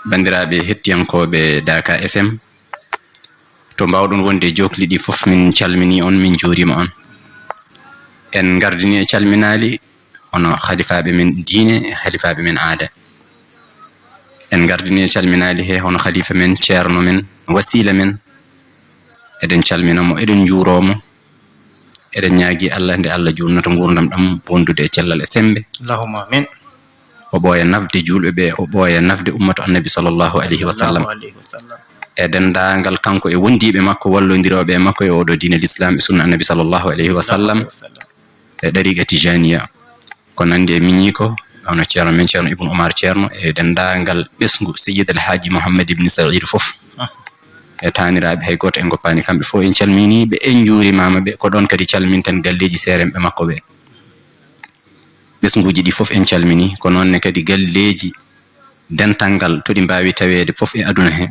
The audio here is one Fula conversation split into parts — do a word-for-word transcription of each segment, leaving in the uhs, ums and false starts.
Banndiraaɓe hettiyankooɓe Daaka F M, to mbaawɗon wonde e jookli ɗi fof, min calminii on, min njuuriima on. En ngardini e calminaali hono halifaaɓe men diine e halifaaɓe men aada. En ngardini e calminaali he hono halifa men, ceerno men, wasiila men. Eɗen calmina mo, eɗen njuuroo mo. Eɗen ñaagii Allah nde Allah juutnata nguurndam ɗam wondude e cellal e semmbe. Allahumma amin. O ɓooya nafde juulɓe ɓe, o ɓooya nafde ummatu Annabi sallallahu alayhi wa sallam. Sallallahu alayhi wa sallam. E denndaangal kanko e wondiiɓe makko, wallondirooɓe e makko e oɗo diine Lislaam e sunna Annabi sallallahu alayhi wa sallam. Sallallahu alayhi wa sallam. E ɗariiqa Tijaniya. Ko nanndi e miñiiko, hono ceerno men, ceerno Ibn Umar Ceerno, e denndaangal ɓesngu Seyyid El Haaji Mohammed Ibn Sa'iid fof. Ah. E taaniraaɓe, hay gooto en ngoppaani kamɓe fof, en calminii ɓe, en njuurimaama ɓe. Ko ɗoon kadi calminten galleeji seeremɓe makko ɓe. Ɓesnguuji ɗi fof en calminii, ko noon ne kadi galleeji dental ngal to ɗi mbaawi taweede fof e aduna he.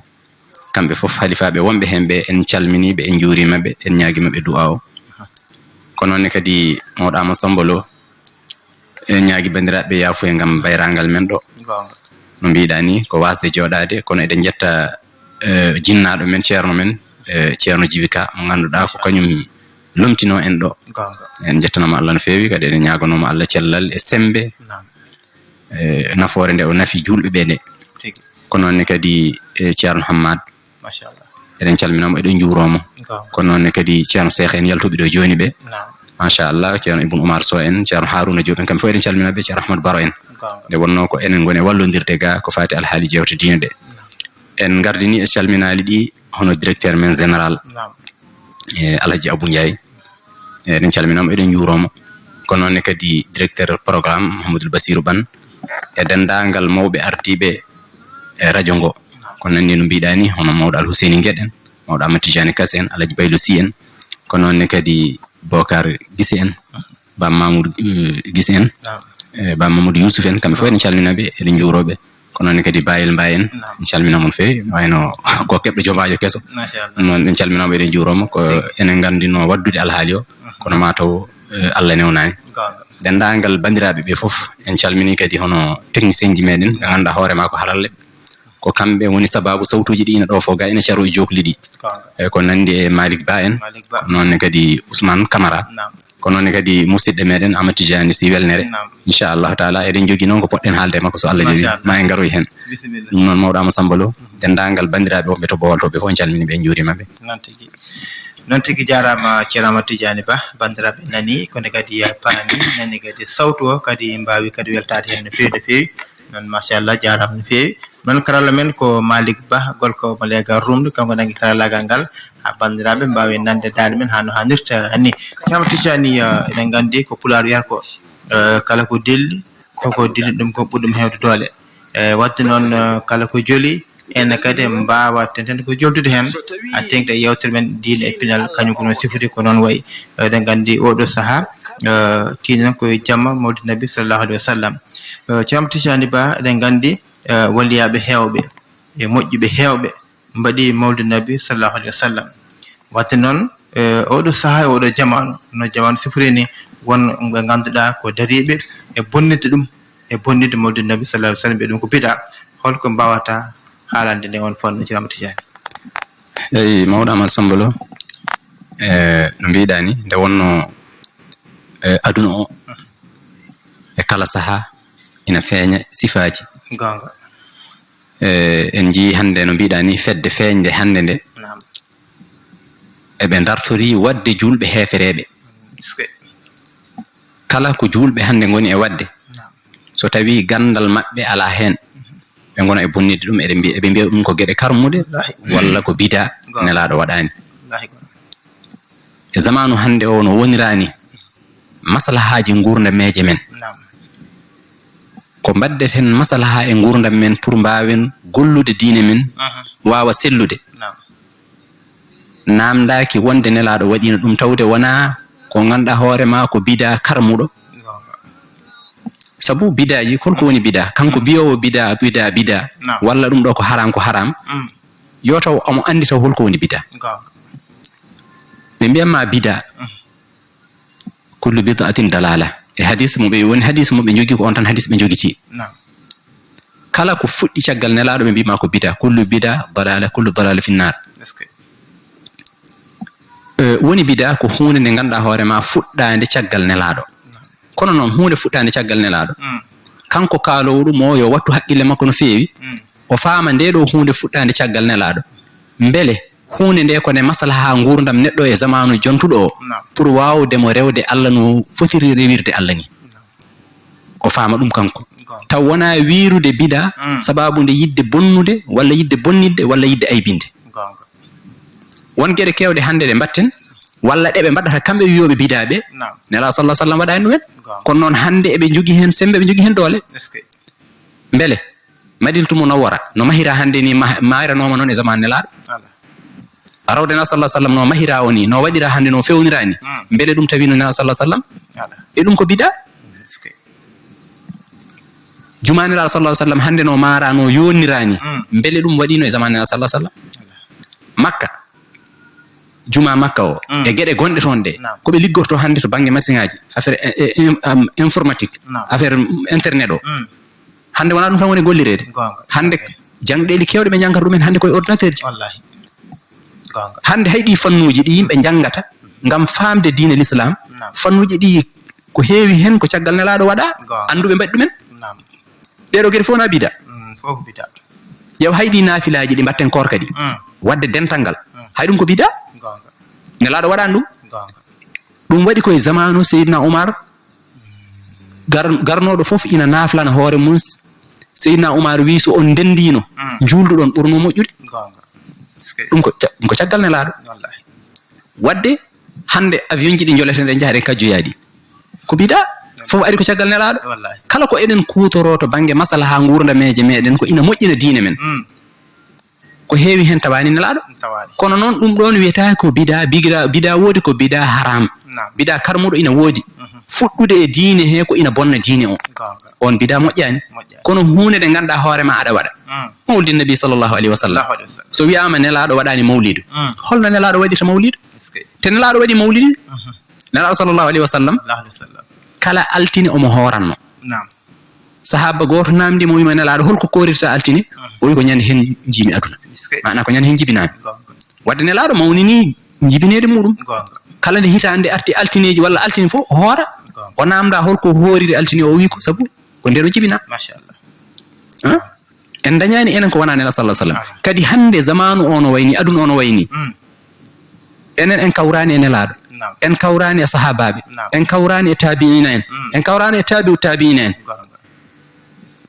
Kamɓe fof halifaaɓe wonɓe heen ɓe, en calminii ɓe, en njuuriima ɓe, en ñaagii maɓɓe du'aaw. Ko noon ne kadi mawɗo Amadou Samba Lo, en ñaagii banndiraaɓe yaafuya ngam bayraangal men ɗo. Goonga. No mbiɗa ni, ko waasde jooɗaade, kono eɗen njetta, eh, jinnaaɗo men, ceerno men, eh, ceerno Jibi Ka, mo ngannduɗaa ko kañum lomtinoo en ɗo. Goonga. En njettanaama Allah no feewi, kadi eɗen ñaaganoo mo Allah cellal e semmbe. Naam. Eh, nafoore nde o nafi juulɓe ɓe nde. Tigi. Ko noon ne kadi, eh, ceerno Hammad. Machallah. Eɗen calmina mo, eɗen njuuroo mo. Goonga. Ko noon ne kadi ceerno Seex en yaltuɓe ɗo jooni ɓe. Naam. Machallah, ceerno Ibn Umar Sow en, ceerno Haruna Diop en, kamɓe fof eɗen calmina ɓe, ceerno Ahmad Baro en. Goonga. Nde wonnoo ko enen ngoni e wallondirde ga ko faati alhaali jeewte diine ɗe. Naam. En ngardini e calminaali ɗi hono directeur men général. Naam. E Alhaji Abou Ndiaye. E, eɗen calmina mo, eɗen njuuroo mo. Ko noon ne kadi directeur programme Mouhamadoul Bassirou Bane e denndaangal mawɓe ardiiɓe e radio ngo. Ko nanndi no mbiɗa ni, hono mawɗo Alhuseyni Gueɗe en, mawɗo Amadou Tidiane Kass en, Alhaji Baylo Sy en. Ko noon ne kadi Bokar Gise en, Bam Mamoudou, eh, Gise en, Naam. Eh, Bam Mamoudou Youssouf en, kamɓe fof eɗen calmina ɓe, eɗen njuuroo ɓe. Ko noon ne kadi Bayel Mbaye en, Naam. En calmina mon feewi, wayno ko keɓɗo jombaajo keso. Machallah. Noon en calminama, eɗen njuuroo mo, ko Tigi. Enen nganndinoo waɗdude alhaali o, Mhm. Kono maa taw, eh, Allah newnaani. Goonga. Denndaangal banndiraaɓe ɓe fof, en calminii kadi hono technicien ji meɗen, ɓe ngannduɗaa hoore maa ko haralleɓe. Ko kamɓe woni sabaabu sawtuuji ɗi ina ɗo fof ga ina caroo e jookli ɗi. Goonga. E ko nanndi e Malick Ba en, Malick Ba. Noon ne kadi Ousmane Camara. Naam. Ko noon ne kadi musidɗo meɗen Amadou Tidiane Sy Welnere. Naam. Inchallahu taala, eɗen njogii noon ko poɗɗen haalde e makko so Allah jaɓi, Machallah. Ma en ngaroy heen. Bisimilla. Ɗum noon, mawɗo Amadou Samba Lo, denndaangal banndiraaɓe wonɓe to Bowal to ɓe fof, en calminii ɓe, en njuuriima ɓe. Noon tigi. Noon tigi, jaaraama ceerno Amadou Tidiani Ba, banndiraaɓe nani, kono kadi paami, nani kadi sawtu o, kadi mbaawi kadi weltaade heen no feewi, no feewi. Noon, machallah, jaaraama no feewi. Noon, karalla men ko Malick Ba, gorko mo leegal rumde, kanko nangi karallaagal ngal, haa banndiraaɓe mbaawi nande daande men haa no haanirta ni. Ceerno Amadou Tidiani, eh, eɗen nganndi ko Pulaar wiyata ko, eh, kala ko dilli, koko dilli ɗum ko ɓuri ɗum heewde doole. Eh, waɗde noon, eh, kala ko joli, enen kadi en mbaawa tenten ko joltude heen, haa teeŋti e yeewtere men diine e pinal, kañum ko noon sifude ko noon wayi. Eh, eɗen nganndi oo ɗoo sahaa, eh, tiiɗen ko e jamma Mawlid Nabi sallallahu alayhi wa sallam. Eh, Ceerno Tijaani Ba, eɗen nganndi, eh, waliyaaɓe heewɓe e moƴƴuɓe heewɓe mbaɗi Mawlid Nabi sallallahu alayhi wa sallam. Waɗde noon, eh, oo ɗoo sahaa e oo ɗoo jamaanu, no jamaanu sifori ni, won ɓe ngannduɗaa ko dariiɓe e bonnitde ɗum, e bonnitde Mawlid Nabi sallallahu alayhi wa sallam, ɓe ɗum ko bida. Holko mbaawata haalande nde on fannu, Ceerno Tijaani? Eyi, mawɗo Amadou Samba Lo, e, no mbiɗa ni, nde wonno, e, aduna o, e kala sahaa, ina feeña sifaaji. Goonga. E, en njii hannde, no mbiɗa ni, fedde feeñde hannde nde, Naam. Eɓe ndartori waɗde juulɓe heefereeɓe. Est-ce que? Kala ko juulɓe hannde ngoni e waɗde, Naam. So tawii ganndal maɓɓe alaa heen, ɓe ngona e bonnitde ɗum, eɓe mbiya, eɓe mbiya ɗum ko geɗe karmuɗe, Wallaahi. Walla ko bidaa, Goonga. Nelaaɗo waɗaani. Wallaahi goonga. E zamaanu hannde o no woniraani, maslahaaji nguurdameeje men. Naam. Ko mbaɗdeten maslaha e nguurndam men pour mbaawen gollude diine men, Aha. Waawa sellude. Naam. Naamndaaki wonde Nelaaɗo waɗiino ɗum, tawde wonaa ko ngannduɗaa hoore maa ko bidaa karmuɗo. Goonga. Sabu bidaaji, holko woni bidaa? Kanko Mm. biyoowo bidaa, bidaa, bidaa, Naam. Walla ɗum ɗo ko haram, ko haram. Mm. Yo taw omo anndi taw holko woni bidaa. Goonga. Ɓe mbiyan ma bidaa. Mm. Kullu bid'atin dalala. E hadis mo ɓe woni, hadis mo ɓe njogi ko on tan hadis ɓe njogiti. Naam. Kala ko fuɗɗi caggal Nelaaɗo, ɓe mbiy ma ko bida. Kullu bida dalala, kullu dalala fi nnar. Est-ce que Eh, woni bida ko huunde nde ngannduɗaa hoore ma fuɗɗaande caggal Nelaaɗo. Kono noon, huunde fuɗɗaande caggal Nelaaɗo, Mm. kanko kaaloowo ɗum o, yo wattu haqqille makko no feewi, Mm. o faama nde ɗo huunde fuɗɗaande caggal Nelaaɗo. Mbele huunde nde ko nde maslaha nguurndam neɗɗo e zamaanu jontuɗo o, Naam. pour waawde mo rewde Allah no fotiri rewirde Allah ni. Naam. O faama ɗum kanko. Goonga. Taw wonaa wiirude bida Mm. sababu nde yiɗde bonnude, walla yiɗde bonnitde, walla yiɗde aybinde. Goonga. Won geɗe keewɗe hannde ɗe mbaɗten, walla ɗe ɓe mbaɗata kamɓe wiyooɓe bidaaɓe. Naam. Nelaaɗo sallallahu alaihi wasallam waɗaani ɗum en. Goonga. Kono noon hannde eɓe njogii heen semmbe, eɓe njogii heen doole. Est-ce que? Mbele Madinatu Munawwara no mahira hannde ni, ma-, mayranooma noon e zamaanu Nelaaɗo? Alaa. Rawde Nelaaɗo sallallahu alaihi wasallam no mahira o ni, no waɗira hannde, no fewnira ni. Mm. Mbele ɗum tawi no Nelaaɗo sallallahu alaihi wasallam? Alaa. E ɗum ko bida? Est-ce que? Jumaa Nelaaɗo sallallahu alaihi wasallam hannde no maara, no yonnira ni. Mm. Mbele ɗum waɗiino e zamaanu Nelaaɗo sallallahu alaihi wasallam? Alaa. Makka, jumaa Makka o, Mm. e geɗe gonɗe toon ɗe, Naam. ko ɓe liggorto hannde to bannge masiŋaaji, affaire, eh, eh, im-, am, informatique, Naam. affaire internet o. Mm. Hannde wonaa ɗum tan woni gollireede. Goonga. Hannde Ok. jangɗeeli keewɗe ɓe njangata ɗum en hannde koye ordinateur ji. Wallaahi. Goonga. Hannde hay ɗii fannuuji ɗi yimɓe njangata ngam faamde diine l'islam, Naam. fannuuji ɗi ko heewi heen ko caggal Nelaaɗo waɗa, Goonga. annduɓe mbaɗi ɗum en. Naam. Ɗee ɗoo geɗe fof wonaa bida. Mm, fof ko bida. Ƴeew hay ɗii naafilaaji ɗi mbaɗten koorka ɗi, Mm. waɗde dental ngal. Mm. Hay ɗum ko bida. Goonga. Nelaaɗo waɗaani ɗum. Goonga. Ɗum waɗi koye zamaanu Seydina Umar, gar-, garnooɗo fof ina naaflana hoore mum. Seydina Umar wi, so on ndenndiino, Mm. njuulduɗon ɓurno moƴƴude. Goonga. Est-ce que Ɗum ko ca-, ɗum ko caggal Nelaaɗo. Wallaahi. Waɗde hannde avion ji ɗi njoleten ɗe njahaɗen kajjoyaaɗi. Ko bida, fof ari ko caggal Nelaaɗo. Wallaahi. Kala ko eɗen kuutoroo to bannge maslaha nguurdameeje meeɗen, ko ina moƴƴina diine men. Mm. Ko heewi heen tawaani Nelaaɗo. Tawaani. Kono noon ɗum ɗoon wiyetaake ko bida, bida, bida woodi ko bida haram. Naam. Bida karmuɗo ina woodi. Mhm. Fuɗɗude e diine he ko ina bonna diine o. Goonga. On bida moƴƴaani. Moƴƴaani. Kono huunde nde ngannduɗaa hoore ma aɗa waɗa. Mm. Mawlidi Nabi sallallahu alaihi wasallam. Sallallahu alaihi wasallam. So wiyaama Nelaaɗo waɗaani mawlidu. Mm. Holno Nelaaɗo waɗirta mawlidu? Est-ce que? Te Nelaaɗo waɗi mawlidi. Mhm. Nelaaɗo sallallahu alaihi wasallam. Sallallahu alaihi wasallam. Kala altine omo hooranno. Naam. Sahaaba gooto naamndi mo, wiima, "Nelaaɗo, holko koorirta altine?" Mhm. O wi, "Ko ñande heen njiimi aduna." Est-ce que? Maanaa ko ñande heen njibinaami. Goonga. Waɗde Nelaaɗo mawnini njibineede muɗum. Goonga. Kala nde hitaande arti altineeji walla altine fof, o hoora. Goonga. O naamnda holko hooriri altine, o wi ko sabu ko ndeen o jibinaa. Machallah. Hein? En ndañaani enen ko wonaa Nelaaɗo sallallahu alaihi wasallam. Aha. Kadi hannde zamaanu o no wayni, aduna o no wayni. Mm. Enen en kawraani e Nelaaɗo. Naam. En kawraani e sahaabaaɓe. Naam. En kawraani e taabi'iina en. Mm. En kawraani e taabi'u taabi'iina en. Goonga.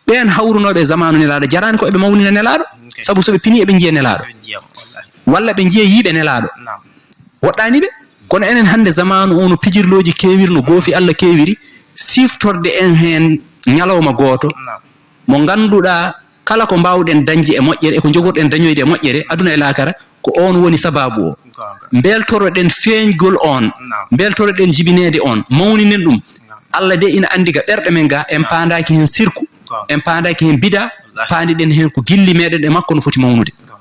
Ɓeen hawrunooɓe e zamaanu Nelaaɗo jaraani ko eɓe mawnina Nelaaɗo. Ok. Sabu so ɓe pinii eɓe njiya Nelaaɗo. Eɓe njiya mo, wallaahi. Walla ɓe njiya yiiɓe Nelaaɗo. Naam. Woɗɗaani ɓe. Kono enen hannde zamaanu o no pijirlooji keewiri, no goofi Allah keewiri, siftorde en heen ñalawma gooto. Naam. Mo ngannduɗaa kala ko mbaawɗen dañde e moƴƴere e ko njogorɗen dañoyde e moƴƴere, aduna e laakara, ko oon woni sabaabu o. Goonga. Mbeltoroɗen feeñgol oon, Naam. mbeltoroɗen jibineede oon, mawninen ɗum. Naam. Allah de ina anndi ga ɓerɗe men ga, en Naam. paandaaki heen sirku, Goonga. en paandaaki heen bida, Wallaahi. paandiɗen heen ko gilli meeɗen e makko no foti mawnude. Goonga.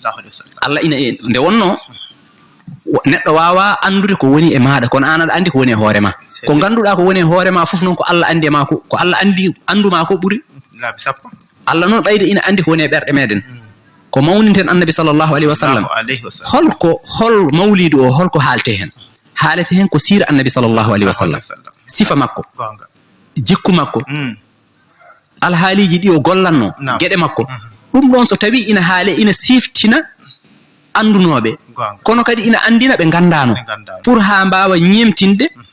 Sallallahu alaihi wasallam. Allah ina e, nde wonnoo, wo-, neɗɗo waawaa anndude ko woni e maaɗa, kono aan aɗa anndi ko woni e hoore ma. C'est Ko vrai. ngannduɗaa ko woni e hoore ma fof noon ko Allah anndi e ma ko, ko Allah anndi, anndu ma ko ɓuri. Laabi sappo. Allah noon ɓayde ina anndi ko woni e ɓerɗe meeɗen. Mm. Ko mawninten Annabi sallallahu alaihi wasallam. Sallallahu alaihi wasallam. Holko, hol mawlidu o, holko haaletee heen? Haaletee heen ko siira Annabi sallallahu alaihi wasallam. Sallallahu alaihi wasallam. Sifa makko. Goonga. Jikku makko. Mm. Alhaaliiji ɗi o gollanno, Naam. geɗe makko. Mhm. Ɗum ɗoon so tawi ina haale, ina siftina anndunooɓe. Goonga. Kono kadi ina anndina ɓe nganndaano. Ɓe nganndaano. Pour haa mbaawa ñeemtinde Mhm.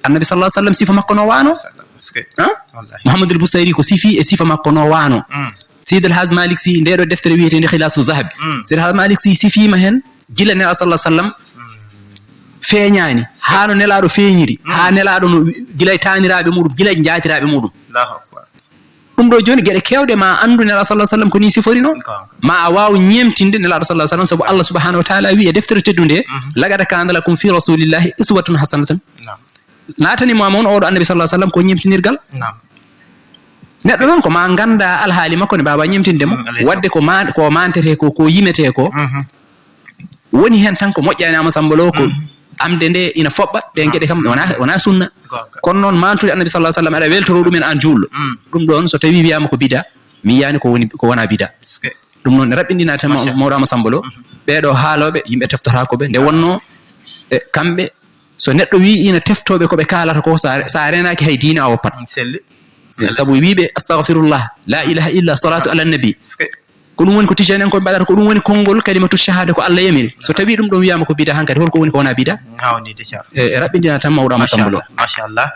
Annabi sallallahu alaihi wasallam sifa makko no waano. Sallam. Est-ce que? Hein? Wallahi. Muhammadul Busayri ko sifi e sifa makko no waano. Mm. Seydi El Hadj Malick Sy, nde ɗo deftere wiyeteende Khilaasu Zahabi. Mm. Seydi El Hadj Malick Sy sifiima heen gila Nelaaɗo sallallahu alaihi wasallam Mm. feeñaani, haa no Nelaaɗo feeñiri, Mm. haa Nelaaɗo no wi-, gila e taaniraaɓe muɗum, gila e njaatiraaɓe muɗum. Allahu Akbar. Ɗum ɗo jooni geɗe keewɗe ma anndu Nelaaɗo sallallahu alaihi wasallam ko ni siforino. Goonga. Ma a waaw ñeemtinde Nelaaɗo sallallahu alaihi wasallam, sabu Allah subhanahu wa ta'ala wi e deftere teddunde, Mhm. "Laqad kana lakum fi rasulillahi uswatun hasanatun." Naam. Naatani mo, ma on oɗo Annabi sallallahu alaihi wasallam ko ñeemtinirgal. Naam. Neɗɗo noon ko ma ngannda alhaali makko ne mbaawa ñeemtinde mo. Mm, alayhi Waɗde ko ma-, ko mantete ko, ko yimete ko. Mhm. Woni heen tan ko moƴƴaani Amadou Samba Lo ko Mhm. amde nde ina foɓɓa, ɗeen Naam. geɗe kam wona, wona sunna. Goonga. Kono noon mantude Annabi sallallahu alaihi wasallam aɗa weltoro ɗum en aan juulɗo. Mm. Ɗum ɗoon so tawi wiyaama ko bida, Mi yiyaani ko woni, ko wona bida. Ɗum noon, raɓɓinɗinaa tan, mawɗo Ama Samba Lo. Ɓeeɗo haalooɓe, yimɓe teftotaako ɓe. Nde wonnoo, e, kamɓe, so neɗɗo wii ina teftooɓe ko ɓe kaalata ko, so a, so a reenaaki hay diine a woppat. Selli. E, sabu wiiɓe, "Astagfirullah, la ilaha illa, salatu ala nabi." Ko ɗum woni ko tijaniyankooɓe mbaɗata, ko ɗum woni konngol kalimatu shahada, ko Allah yamiri. So tawii ɗum ɗon wiyaama ko bida hankadi, holko woni ko wona bida? Hawnide, ceerno. E, e raɓɓinɗinaa tan, mawɗo Ama Samba Lo. Machallah, machallah.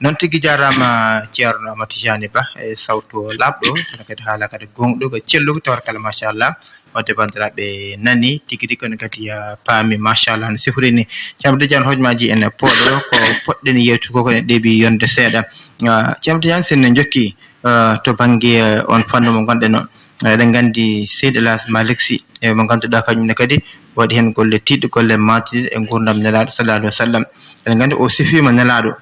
Noon tigi jaaraama, Ceerno Ama Tijani Ba, e sawtu laaɓɗo, kono kadi haala kadi goongɗo, ko celluɗo, tawarkalla, machallah. Wadde banndiraaɓe nani tigi rigi, kono kadi, ah, paami, machallah, no sifori ni. Ceerno Tijani, hojmaaji en pooɗo, ko poɗɗen yewtude ko, ko ene ɗeeɓi yonde seeɗa. Ah, Ceerno Tijani, sen en njokki, ah, to bannge, ah, on fannu mo ngonɗen on. Eɗen nganndi Seydi El Hadj Malick Sy, e mo ngannduɗaa kañum ne kadi waɗi heen golle tiiɗɗe, golle maantiniiɗe e nguurndam Nelaaɗo sallallahu alaihi wa sallam. Eɗen nganndi o sifiima Nelaaɗo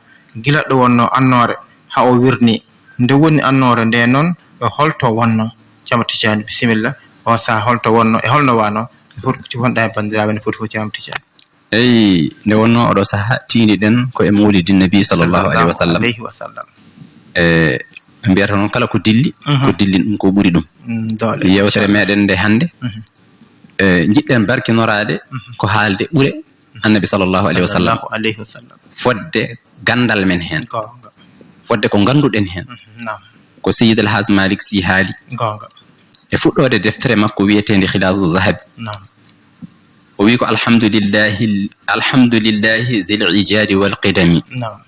gila ɗo wonnoo annoore haa o wirnii. Nde woni annoore nde noon, e holto wonnoo? Ceerno Tijani, bisimilla. On sahaa holto wonnoo e holno waanoo? Foti ko wonɗaa e banndiraaɓe ne foti fof, Ceerno Tijani. Eyi, nde wonnoo oɗo sahaa, tiiniɗen ko e Mawlidi Nabi sallallahu alaihi wa sallam. Alaihi wa sallam. E, ɓe mbiyata noon kala ko dilli, ko dilli ɗum, ko ɓuri ɗum. Mm, doole. Yewtere meɗen nde hannde, e, njiɗɗen barkinoraade ko haalde ɓure Annabi sallallahu alaihi wa sallam. Sallallahu alaihi wa sallam. Fodde ganndal men heen. Goonga. Fodde ko ngannduɗen heen. Mhm, naam. Ko Seydi El Hadj Malick Sy haali. Goonga. E fuɗɗoode deftere makko wiyeteende Khilaasu Zahabi. Naam. O wi ko, "Alhamdulillahi, alhamdulillahi zil ijadi wal qidami. Naam.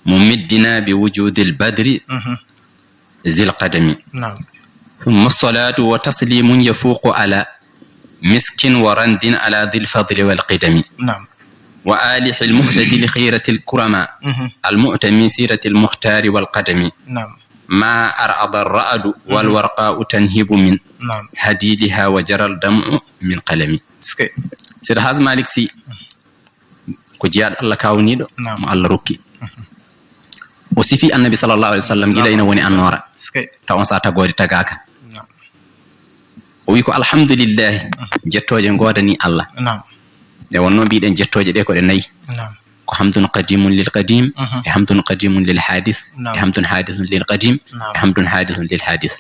Mumiddina bi wujudil badri, mhm, zil qadami. Naam. Thumma salatu wa taslimun yafuqu ala miskin wa randin ala dhil fadli wal qidami. Naam. Wa alihi al muhtadi li khiratil kurama, mhm, al mu'tami siratil mukhtari wal qadami. Naam. Ma ar'ada ar-ra'du wal warqa'u tanhibu min hadiliha wa jaral dam'u min qalami." Seydi Hadj Malick Sy ko jiyaaɗo Allah kaawniiɗo mo Allah rokki. O sifi Annabi sallallahu alaihi wa sallam gila ina woni annoora. Taw on saa tagoore tagaaka. O wi ko, "Alhamdulillahi, jettooje ngoodanii Allah." Nde wonnoo mbiɗen jettooje ɗe ko ɗe nayi. Ko hamdun qadimun lil qadim, e hamdun qadimun lil hadith, e hamdun hadithun lil qadim, e hamdun hadithun lil hadith.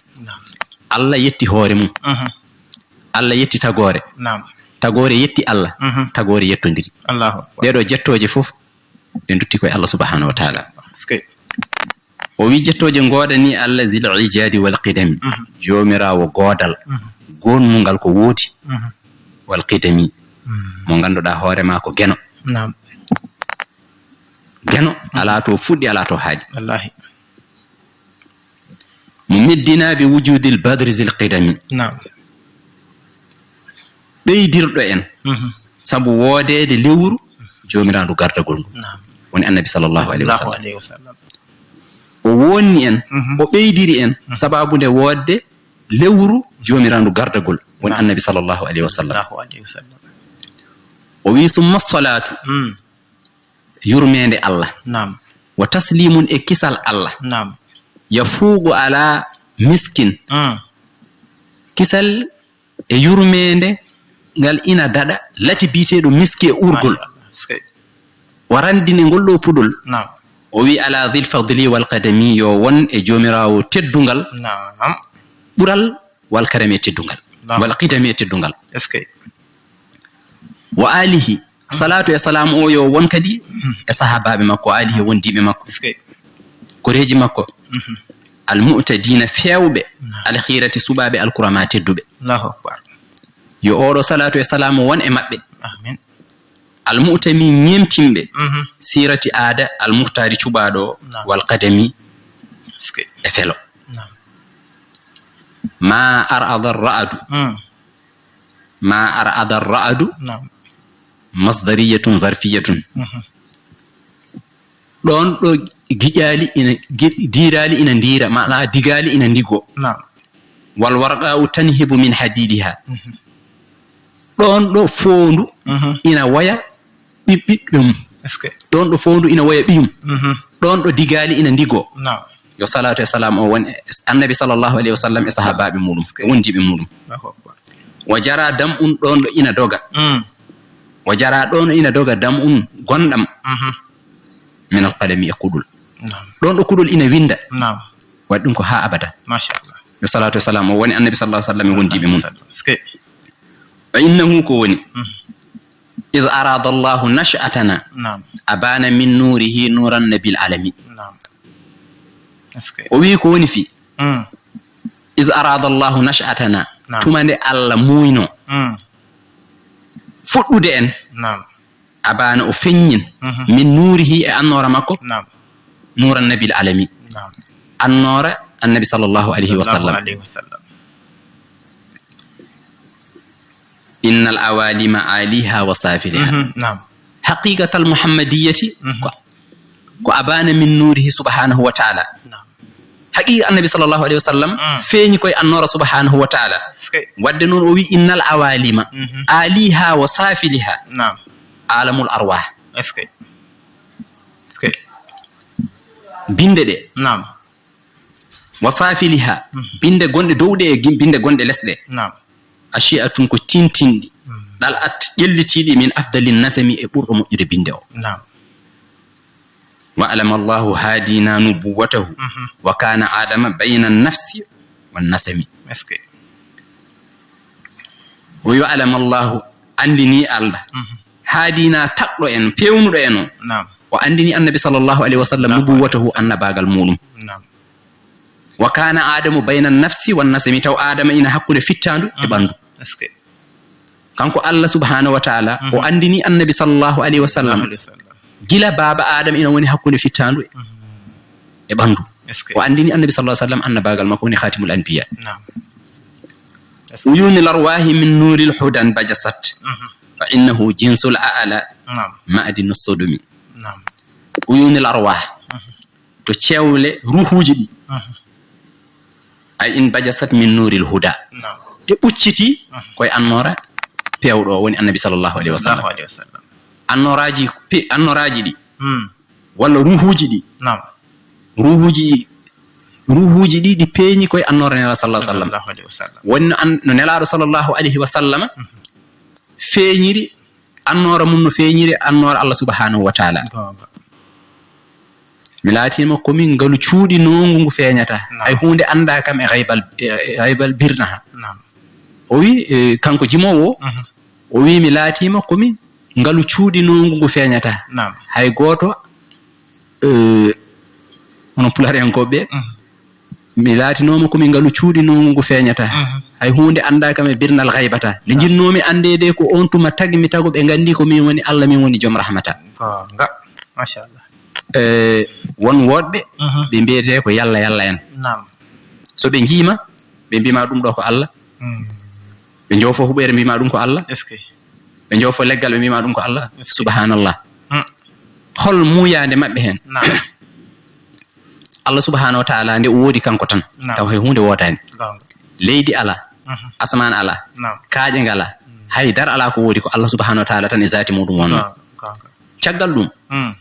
Allah yetti hoore mum. Allah yetti tagoore. Tagoore yetti Allah. Tagoore yettondiri. Ɗeɗo jettooje fof ɗe ndutti koye Allah subhanahu wa taala. O wi, "Jettooje ngoodanii Allah zil ijadi wal qidami." Joomiraawo goodal, goonmungal ko woodi, wal qidami, mo ngannduɗaa hoore maa ko geno. Geno, alaa to fuɗɗi, alaa to haaɗi. Wallaahi. Mo meddinaa bi wujudil badri zil qidami. Ɓeydirɗo en, sabu woodeede lewru Joomiraaɗo gardagol ngol, woni Annabi sallallahu alaihi wa sallam. O woonni en, o ɓeydiri en, sababu nde woodde lewru Joomiraaɗo gardagol, woni Annabi sallallahu alaihi wa sallam. O wi, "Summa salatu, yurmeende Allah, wa taslimun, e kisal Allah, yafuqu ala miskin." Kisal e yurmeende ngal ina daɗa lati biyeteeɗo miski e uurgol. Wa randin, e ngol ɗo puɗol. O wi, "Ala dhil fadli wal qadami, yo won e Joomiraawo teddungal, ɓural, wal karami, e teddungal, wal qidami, e teddungal." Wa alihi, salatu e salamu o yo won kadi e sahabaaɓe makko, alihi, wondiiɓe makko, koreeji makko, al mu'tadina, feewɓe, al khirati, suɓaaɓe, al kurama, tedduɓe. Yo oɗo salatu e salamu won e maɓɓe. Al mu'tami, ñeemtinɓe, sirati, aada, al muhtari, cuɓaaɗo o, wal qadami, e felo. Ma ar'ada ra'adu. Ma ar'ada ra'adu. Masdariyatun zarfiyatun. Ɗon ɗo giƴaali ina gi-, diiraali ina ndiira, maanaa digaali ina ndigoo. Wal warqa'u tanhibu min hadidiha. Ɗon ɗo foondu ina woya ɓi-, ɓiɓɓe mum. Ɗon ɗo foondu ina woya ɓiyum. Ɗon ɗo digaali ina ndigoo. Yo salatu e salam o won e Annabi sallallahu alaihi wa sallam e sahabaaɓe muɗum, e wondiiɓe muɗum. Wa jara dam'un, ɗon ɗo ina doga. Wa jara, ɗon ɗo ina doga, dam'un, gonɗam, min al qalami, e kuɗol. Ɗon ɗo kuɗol ina winda. Waɗi ɗum ko haa abada. Machallah. Yo salaatu wa salaam o woni Annabi sallallahu alaihi wasallam e wondiiɓe mum. Est-ce que? Wa innahu ko woni. Mhm. Iz arada Allahu nash'atana. Naam. Abana min nurihi nuran nabil alami. Naam. Est-ce que? O wi ko woni fi. Mm. Iz arada Allahu nash'atana. Naam. Tuma nde Allah muuyno. Mm. Fuɗɗude en. Naam. Abana o feññin. Mhm. Min nurihi e annoora makko. Naam. Nuran nabil alami. Naam. Annoora Annabi sallallahu alaihi wasallam. Sallallahu alaihi wasallam. Innal awalima aliha wa safiliha. Mhm. Naam. Haqiqatal muhammadiyyati. Mhm. Ko, ko abana min nurihi subhanahu wa ta'ala. Naam. Haqiqa Annabi sallallahu alaihi wasallam. Mm. Feeñi koye annoora subhanahu wa ta'ala. Est-ce que? Wadde noon o wi innal awalima. Mhm. Aliha wa safiliha. Naam. Alamul arwah. Est-ce que? Est-ce que? Binde ɗe. Naam. Wa safiliha. Mhm. Binde gonɗe dow ɗe e gim-, binde gonɗe les ɗe. Naam. Ashi'atun ko tintinɗi. Mhm. Ɗal at ƴellitiiɗi min afdalin nasami e ɓurɗo moƴƴude binde o. Naam. Wa alama Allahu hadina nubuwatahu. Mhm. Wa kana Adama bayna nafsi wa nasami. Est-ce que? O wi wa alama Allahu andini Allah. Mhm. Hadina taɗɗo en, pewnuɗo en o. Naam. O andini Annabi sallallahu alaihi wasallam. Naam. Nubuwatahu annabaagal muɗum. Naam. Wa kana Adamu bayna nafsi wa nasami, taw Adama ina hakkunde fittaandu e ɓandu. Est-ce que? Kanko Allah subhanahu wa ta'ala, o andini Annabi sallallahu alaihi wasallam. Sallallahu alaihi wasallam. Gila baaba Adama ina woni hakkunde fittaandu e, e ɓandu. Est-ce que? O andini Annabi sallallahu alaihi wasallam annabaagal makko woni khatimul anbiya. Naam. Uyunil arwahi min nuril hudan bajasat. Mhm. Fa innahu jinsul a'la. Naam. Ma'dinus sudumi. Naam. Uyunil arwah. Mhm. To cewle ruhuuji ɗi. Mhm. Ay in bajasat min nuril huda. Naam. Ɗe ɓucciti koye annoora pewɗo o woni Annabi sallallahu alaihi wasallam. Sallallahu alaihi wasallam. Annooraaji pe-, annooraaji ɗi. Hmm. Walla ruhuuji ɗi. Naam. Ruhuuji, ruhuuji ɗi, ɗi peeñi koye annoora Nelaaɗo sallallahu alaihi wasallam. Sallallahu alaihi wasallam. Woni no an-, no Nelaaɗo sallallahu alaihi wasallam feeñiri annoora mum no feeñiri annoora Allah subhanahu wa ta'ala. Goonga. Mi laatiima ko min ngalu cuuɗinoongu ngu feeñata. Naam. Hay huunde anndaa kam e gaybal, e, e gaybal birnaha. Naam. O wi, e, kanko jimoowo o, mhm, o wi, mi laatiima ko min ngalu cuuɗinoongu ngu feeñata. Naam. Hay gooto, e, hono Pulaar en ko ɓe, mhm. Mi laatinooma ko mi ngalu cuuɗinoongu ngu feeñata. Mhm. Hay huunde anndaa kam e birnal gaybata. Nde njinnoomi anndeede ko on tuma tagi mi tago ɓe nganndi ko min woni Allah, min woni Joom Rahmata. Goonga. Machallah. E, won woɗɓe, mhm, ɓe mbiyetee ko yalla yalla en. Naam. So ɓe njiima, ɓe mbima ɗum ɗo ko Allah. Mm. Ɓe njoofo huɓeere mbima ɗum ko Allah. Est-ce que? Ɓe njoofo leggal ɓe mbima ɗum ko Allah. Est-ce que? Subhanallah. Mm. Hol muuyaande maɓɓe heen? Naam. Allah subhanahu wa ta'ala nde o woodi kanko tan. Naam. Taw hay huunde woodaani. Goonga. Leydi alaa, mhm, asamaan alaa, naam, kaaƴe ngalaa, mm, hay dara alaa ko woodi, ko Allah subhanahu wa ta'ala tan e zaati muɗum wonno. Goonga, goonga. Caggal ɗum, mm,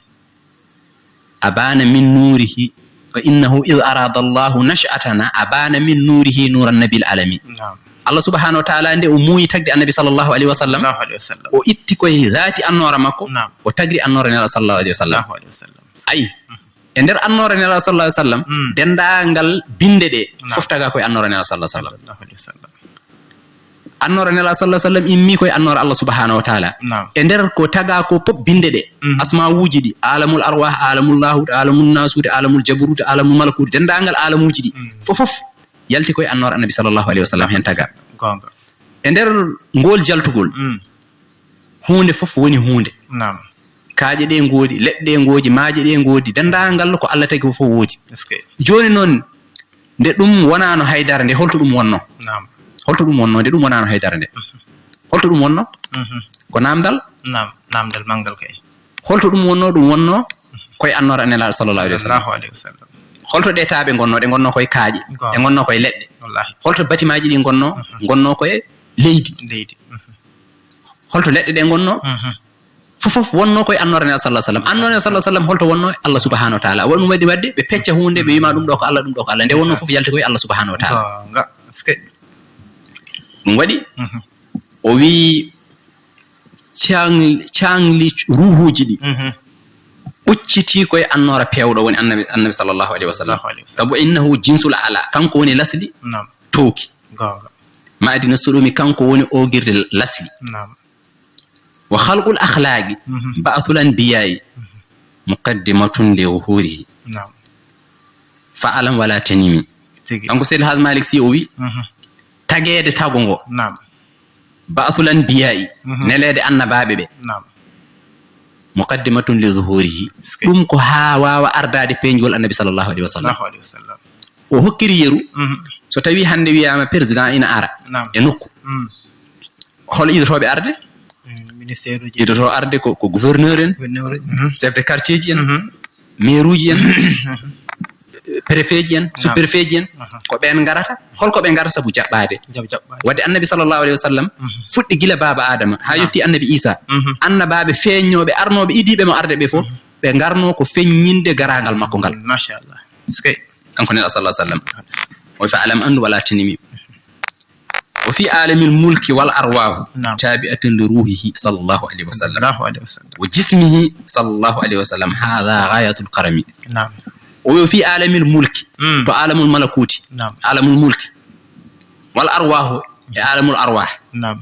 abana min nurihi, wa innahu iz arada Allahu nash'atana abana min nurihi nuran nabil alami. Naam. Allah subhanahu wa ta'ala nde o muuyi tagde Annabi sallallahu alaihi wasallam, sallallahu alaihi wasallam, o itti koye zaati annoora makko, naam, o tagri annoora Nelaaɗo sallallahu alaihi wasallam. Sallallahu alaihi wasallam. Ayi, mhm. E nder annoora Nelaaɗo sallallahu alaihi wasallam, mm, denndaangal binde ɗe, naam, fof tagaa koye annoora Nelaaɗo sallallahu alaihi wasallam. Sallallahu alaihi wasallam. Annoora Nelaaɗo sallallahu alaihi wasallam immi koye annoora Allah subhanahu wa ta'ala. Naam. E nder ko tagaa ko pop binde ɗe, mhm, asma'uuji ɗi, alamul arwah, alamul lahut, alamul nasut, alamul jabarut, alamul malakut, denndaangal alamuuji ɗi, mm, fof fof yalti koye annoora Annabi sallallahu alaihi wasallam heen tagaa. Goonga. E nder ngool jaltugol, mm, huunde fof woni huunde. Naam. Kaaƴe ɗe ngoodi, leɗɗe ɗe ngoodi, maaje ɗe ngoodi, denndaangal ko Allah tagi fof woodi. Est-ce que? Jooni noon, nde ɗum wonaano haydara nde, holto ɗum wonno? Naam. Holto ɗum wonno nde ɗum wonaano haydara nde? Mhm. Holto ɗum wonno? Mhm. Ko naamndal? Naam, naamndal manngal kay. Holto ɗum wonno? Ɗum wonno koye annoora Nelaaɗo sallallahu alaihi wasallam. Sallallahu alaihi wasallam. Holto ɗe taaɓe ngonno? Ɗe ngonno koye kaaƴe. Goonga. Ɗe ngonno koye leɗɗe. Wallahi. Holto batimaaji ɗi ngonno? Mhm. Ngonno koye leydi. Leydi. Mhm. Holto leɗɗe ɗe ngonno? Mhm. Fof fof wonno koye annoora Nelaaɗo sallallahu alaihi wasallam. Annoora Nelaaɗo sallallahu alaihi wasallam holto wonno? Allah subhanahu wa ta'ala. Waɗi ɗum waɗi wadde ɓe pecca huunde, ɓe wima ɗum ɗo ko Allah, ɗum ɗo ko Allah. Nde wonno fof yalti koye Allah subhanahu wa ta'ala. Goonga. Est-ce que? Ɗum waɗi, mhm, o wi caang-, caangli ruhuuji ɗi. Mhm. ɓoccitii ko e annoora peewɗo woni annabi, annabi sallallahu alayhi wa sallam. Sallallahu alayhi wa sallam. Sabu innahu jinsul ala, kanko woni lasli Naam. Towki. Goonga. Ma'dina suɗumi, kanko woni oogirde lasli. Naam. Wa khalqul akhlaqi Mhm. ba'thul anbiya'i Mhm. muqaddimatun li zuhurihi. Naam. Fa alam wala tanimi. Tigi. Kanko Seydi Haj Malik Si o wi, Mhm. tageede tago ngo. Naam. Ba'thul anbiya'i, Mhm. neleede annabaaɓe ɓe. Naam. Muqaddimatun li zuhurihi. Ɗum ko haa waawa ardaade peeñgol annabi sallallahu alayhi wa sallam. Sallallahu alayhi wa sallam. O hokkiri yeru, Mhm. so tawi hannde wiyaama président ina ara Naam. e nokku. Mm. Hol idotooɓe arde? Mm, ministère uji. Idotoo arde ko, ko gouverneur en, Gouverneur uji. Mhm. Chef de quartier ji en, Mhm. maire uji en, préfet ji en, Naam. Sous-préfet ji en, Mhm. ko ɓeen ngarata. Holko ɓe ngarata? Sabu jaɓɓaade. Jab-, jaɓɓaade. Wadde annabi sallallahu alayhi wa sallam Mhm. fuɗɗi gila baaba Adama haa Naam. yotti annabi Isa. Mhm. Annabaaɓe feeñnooɓe, arnooɓe, idiiɓe mo arde ɓe fof, Mhm. ɓe ngarnoo ko feññinde garaangal makko ngal. Machallah. Est-ce que Kanko Nelaaɗo sallallahu alayhi wa sallam. O wi fa alam andu wala tanimi. Wa fi alamil mulki wal arwahu Naam. tabi'atun li ruhihi sallallahu alayhi wa sallam. Sallallahu alayhi wa sallam. Wa jismihi sallallahu alayhi wa sallam. Hadha ghayatul karami. Naam. O wi fi alamil mulki. Mm. To alamul malakuti. Naam. Alamul mulki. Wal arwahu. E alamul arwah. Naam.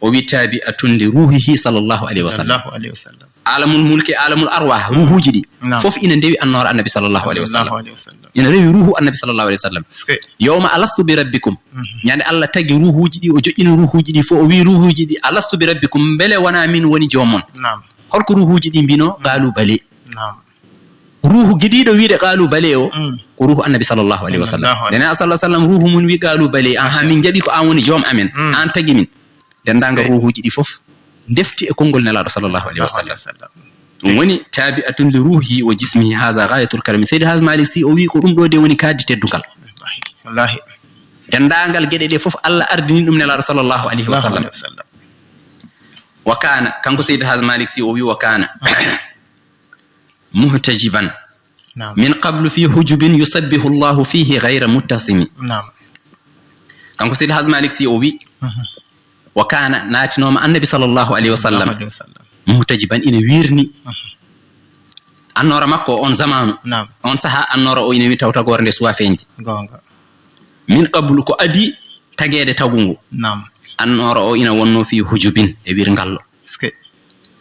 O wi tabi'atun li ruhihi sallallahu alayhi wa sallam. Sallallahu alayhi wa sallam. Alamul mulki, alamul arwah, ruhuuji ɗi. Naam. Fof ina ndewi annoora annabi sallallahu alayhi wa sallam. Sallallahu alayhi wa sallam. Ina rewi ruhu annabi sallallahu alayhi wa sallam. Est-ce que Yawma alastu bi rabbikum. Mhm. Ñande Allah tagi ruhuuji ɗi, o joƴƴini ruhuuji ɗi fof, o wi ruhuuji ɗi, alastu bi rabbikum, mbele wonaa min woni joom mon? Naam. Holko ruhuuji ɗi mbino? Qaalu bale. Naam. Ruhu gidiiɗo wiide qaalu bale o, Mm. ko ruhu annabi sallallahu alayhi wa sallam. Sallallahu alayhi. Nde Nelaaɗo sallallahu alayhi wa sallam, ruhu mum wi qaalu bale, aha, min njaɓi ko aan woni joom amen. Mm. Aan tagi min. Denndaangal Eey. ruhuuji ɗi fof ndefti e konngol Nelaaɗo sallallahu alayhi wa sallam. Sallallahu alayhi wa sallam. Ɗum woni tabi'atun li ruhi wa jismihi, haza ghayatul karami. Seydi Haj Malik Si o wi ko ɗum ɗo de woni kaadi teddungal. Wallahi. Wallahi. Denndaangal geɗe ɗe fof Allah ardini ɗum Nelaaɗo sallallahu alayhi wa sallam. Sallallahu alayhi wa sallam. Wa kana, kanko Seydi Haj Malik Si o wi wa kana muhtajiban Naam. min qablu fi hujubin yusabbihu Allahu fihi ghayra muttasimi. Naam. Kanko Seydi Haj Malik Si o wi, Mhm. wa kana, naatinooma annabi sallallahu alayhi wa sallam, Sallallahu alayhi wa sallam. muhtajiban, ina wirni. Mhm. Annoora makko on zamanu, Naam. on saha annoora o ina wi taw tagoore nde suwa feeñde. Goonga. Min qablu, ko adi tageede tagungu. Naam. Annoora o ina wonno fi hujubin, e wirngallo. Est-ce que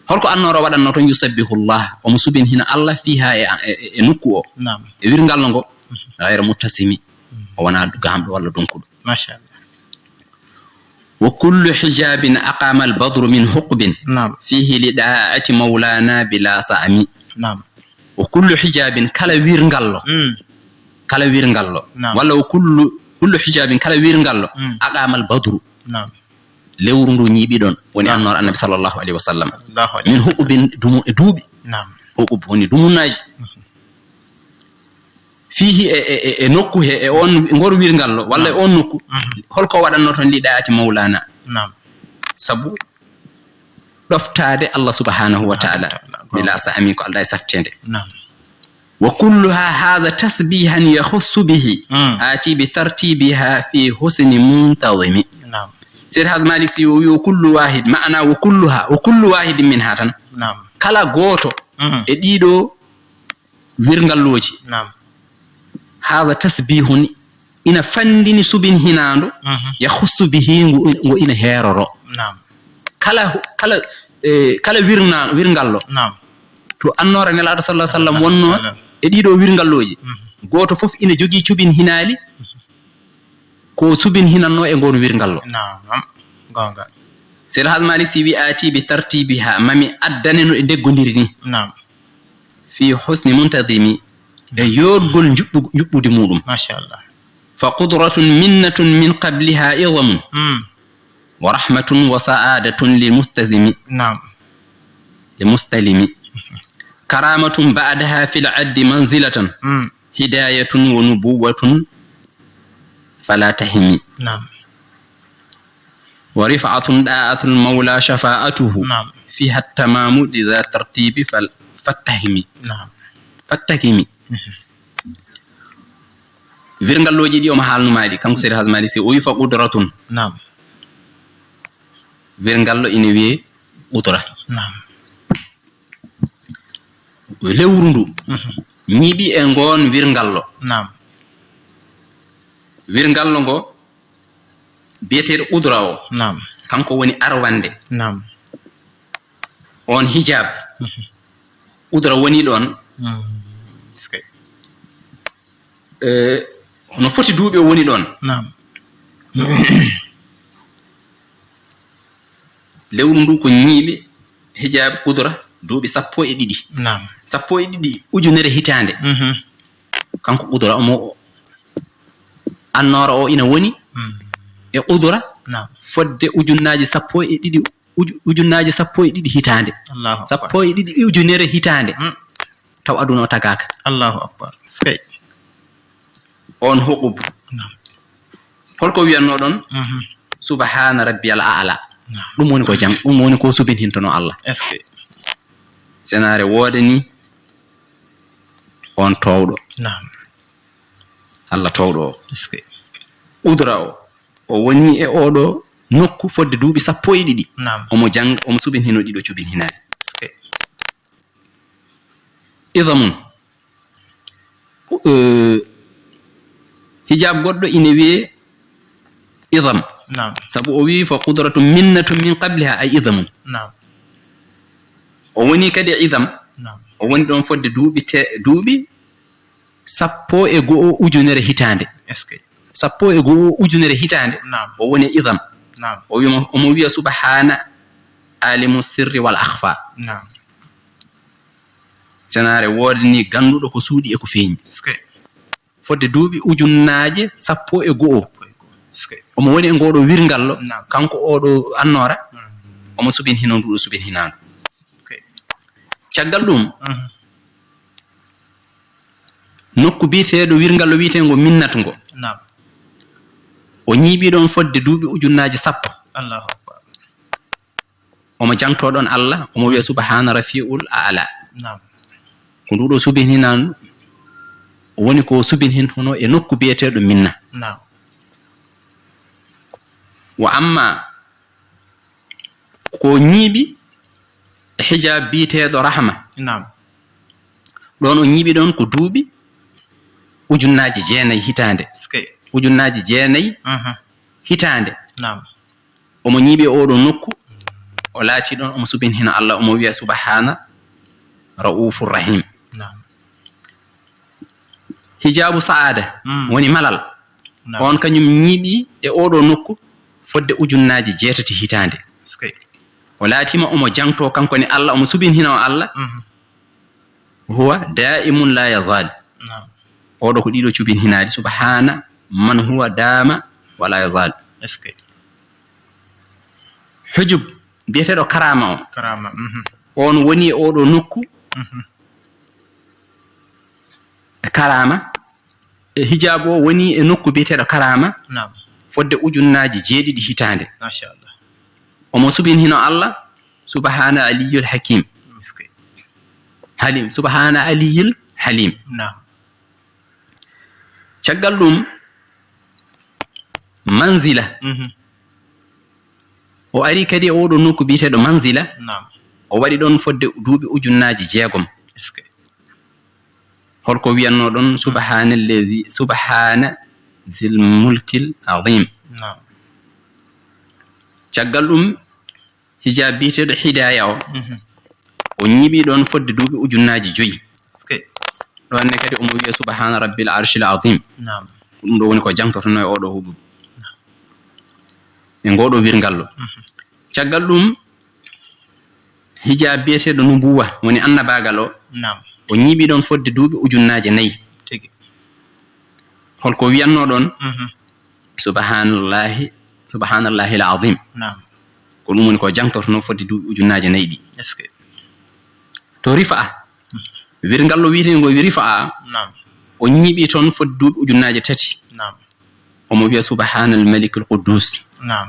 Holko annoora waɗatnoo toon? Yusabbihullah, omo subinhina Allah fiha e, e, e nokku o. Naam. E wirngallo ngo. Mhm. Ghayra muttasimi. Mhm. O wonaa gaamɗo walla donkuɗo. Machallah. Wa kullu hijabin aqama al-badru min huqbin. Naam. Fihi li da'ati mawlana bila sa'ami. Naam. Wa kullu hijabin, kala wirngallo. Mm. Kala wirngallo. Naam. Walla wa kullu, kullu hijabin, kala wirngallo. Mm. Aqama al-badru. Naam. Lewru ndu ñiiɓi ɗon, woni Naam. annoora annabi sallallahu alayhi wa sallam. Sallallahu alayhi Min wa sallam. huqubin, dumu e duuɓi. Naam. Huqub woni dumunnaaji. Mhm. Fihi e, e, e, e nokku he, e on, ngor wirngallo, walla e Naam. on nokku, Mhm. holko waɗatnoo toon? Li da'ati mawlana. Naam. Sabu ɗoftaade Allah subhanahu wa ta'ala. Ta'ala, goonga. Bila sa'ami, ko aldaa e safteende. Naam. Wa kulluha haza tasbihan yakhussu bihi. Mm. Ati bi tartibiha fi husni muntazimi. Naam. Seydi Haj Malik Si o wi, wa kullu wahid, maana wa kulluha, wa kullu wahidin minha tan. Naam. Kala gooto Mm. e ɗiɗo wirngallooji. Naam. Haza tasbihun, ina fanndini subinhinaandu, Mhm. yakhussu bihi, ngu, ngu ina heeroro. Naam. Kala, kala, eh, kala wirna-, wirngallo. Naam. To annoora Nelaaɗo sallallahu alayhi wa sallam wonnoo Naam. e ɗiɗo wirngallooji. Mhm. Gooto fof ina jogii cubinhinaali ko subinhinannoo e ngoon wirngallo. Naam. Goonga. Seydi Haj Malik Si wi ati bi tartibiha, mami addane no ɗe ndeggondiri ni. Naam. Fi husni muntazimi, e yooɗgol njuɓɓu-, njuɓɓudi muɗum. Machallah. Fa qudratun minnatun min qabliha izamun. Mm. Wa rahmatun wa sa'adatun lil mustazimi. Naam. Lil mustalimi. Karamatun ba'daha fil addi manzilatan. Mm. Hidayatun wa nubuwwatun fala tahimi. Naam. Wa rif'atun da'atul mawla shafa'atuhu. Naam. Fiha tamamu li dha tartibi fal-, fattahimi. Naam. Fattahimi. Mhm. Wirngallooji ɗi omo haalnumaa ɗi, kanko Seydi Haj Malik Si, o wi fa qudratun. Naam. Wirngallo ina wiyee qudra. Naam. Lewru ndu ñiiɓi e ngoon wirngallo. Naam. Wirngallo ngo biyeteeɗo qudra o. Naam. Kanko woni arwande. Naam. On hijab. Mhm. Qudra woni ɗon. Mm. Eskey. Eh, hono foti duuɓi o woni ɗon. Naam. Lewru ndu ko ñiiɓi hijab qudra duuɓi sappo e ɗiɗi. Naam. Sappo e ɗiɗi ujunere hitaande. Mhm. Kanko qudra omo annoora o ina woni Mm. e qudra Naam. fodde ujunnaaji sappo e ɗiɗi, uju-, ujunnaaji sappo e ɗiɗi hitaande. Allahu akbar. Sappo e ɗiɗi ujunere hitaande. Mm. Taw aduna o tagaaka. Allahu akbar. Eskey. On huqubu. Naam. Holko wiyatno ɗon? Mhm. Subhana rabbiyal a'la. Naam. Ɗum woni ko jang, ɗum woni ko subinhintono Allah. Eskey. Senaare woodani on towɗo. Naam. Allah towɗo o. Eskey. Qudra o, o woni e oɗo nokku fodde duuɓi sappo e ɗiɗi. Naam. Omo jang, omo subinhino ɗiɗo cubinhinaani. Eskey. Idhamun. Eh, hijab goɗɗo ina wiyee idham. Naam. Sabu o wii fa qudratu minnatu min qabliha ay idhamun. Naam. O woni kadi idham. Naam. O woni ɗon fodde duuɓi te-, duuɓi sappo e go'o ujunere hitaande. Eskey. Sappo e go'o ujunere hitaande. Naam. O woni idham. Naam. O wiyama, omo wiya subhana alimu sirri wal akhfa. Naam. Senaare woodani ganduɗo ko suuɗi e ko feeñi. Eskey. Fodde duuɓi ujunnaaje sappo e go'o. Sappo e go'o. Eskey. Omo woni e ngoɗo wirngallo. Naam. Kanko oɗo annoora. Mm. Omo subin hino nduɗo subin hinaandu. Eskey. Caggal ɗum, Mhm. nokku biyeteeɗo wirngallo wiyeteengo Minnatu ngo. Naam. O ñiiɓi ɗon fodde duuɓi ujunnaaje sappo. Allahu akbar. Omo jangto ɗon Allah, omo wiya subhana rafiul a'la. Naam. Ko nduɗo subin hinan woni ko subin hin hono e nokku biyeteeɗo Minna. Naam. Wa amma ko ñiiɓi e hijab biyeteeɗo Rahma. Naam. Ɗon o ñiiɓi ɗon ko duuɓi ujunnaaji jeenayi hitaande. Eskey. Ujunnaaji jeenayi Mhm. hitaande. Naam. Omo ñiiɓi e oɗo nokku, o laati ɗon, omo subin hino Allah, omo wiya subhana ra'ufur rahim. Naam. Hijabu sa'ada Mm. woni malal. Naam. On kañum ñiiɓi e oɗo nokku fodde ujunnaaji jeetati hitaande. Eskey. O laatima omo jangto kanko ne Allah, omo subin hino Allah. Mhm. Huwa da'imun la yazal. Naam. Oɗo ko ɗiɗo cubin hinaadi, subhana man huwa dama wa la yazal. Eskey. Hujub biyeteeɗo karama o. Karama. Mhm. On woni e oɗo nokku Mhm. e karama. E hijab o woni e nokku biyeteeɗo karama. Naam. Fodde ujunnaaji jeeɗiɗi hitaande. Machallah. Omo subin hino Allah, subhana aliyul hakim. Eskey. Halim, subhana aliyil halim. Naam. Caggal ɗum, manzila. Mhm. O ari kadi e oɗo nokku biyeteeɗo manzila. Naam. O waɗi ɗon fodde duuɓi ujunnaaji jeegom. Eskey. Holko wiyatno ɗon? Subhana allazi, subhana zil mulkil azim. Naam. Caggal ɗum, hijab biyeteeɗo Hidaya o, Mhm. o ñiiɓi ɗon fodde duuɓi ujunnaaji joyi. Eskey. Ɗon ne kadi omo wiya subhana rabbil arshil azim. Naam. Ko ɗum ɗo woni ko jangtotono e oɗo huɓudu. E ngoɗo wirngallo. Mhm. Caggal ɗum, hijab biyeteeɗo nubuwa, woni annabagal o. Naam. O ñiiɓi ɗon fodde duuɓi ujunnaaje nayi. Tigi. Holko wiyatno ɗon? Mhm. Subhanallahi, subhanallahi al azim. Naam. Ko ɗum woni ko jangtotono fodde duuɓi ujunnaaje nayi ɗi. Eskey. To rifa'a, wirngallo wiyeteengo rifa'a, Naam. o ñiiɓi toon fodde duuɓi ujunnaaje tati. Naam. Omo wiya subhanal malikil quddus. Naam.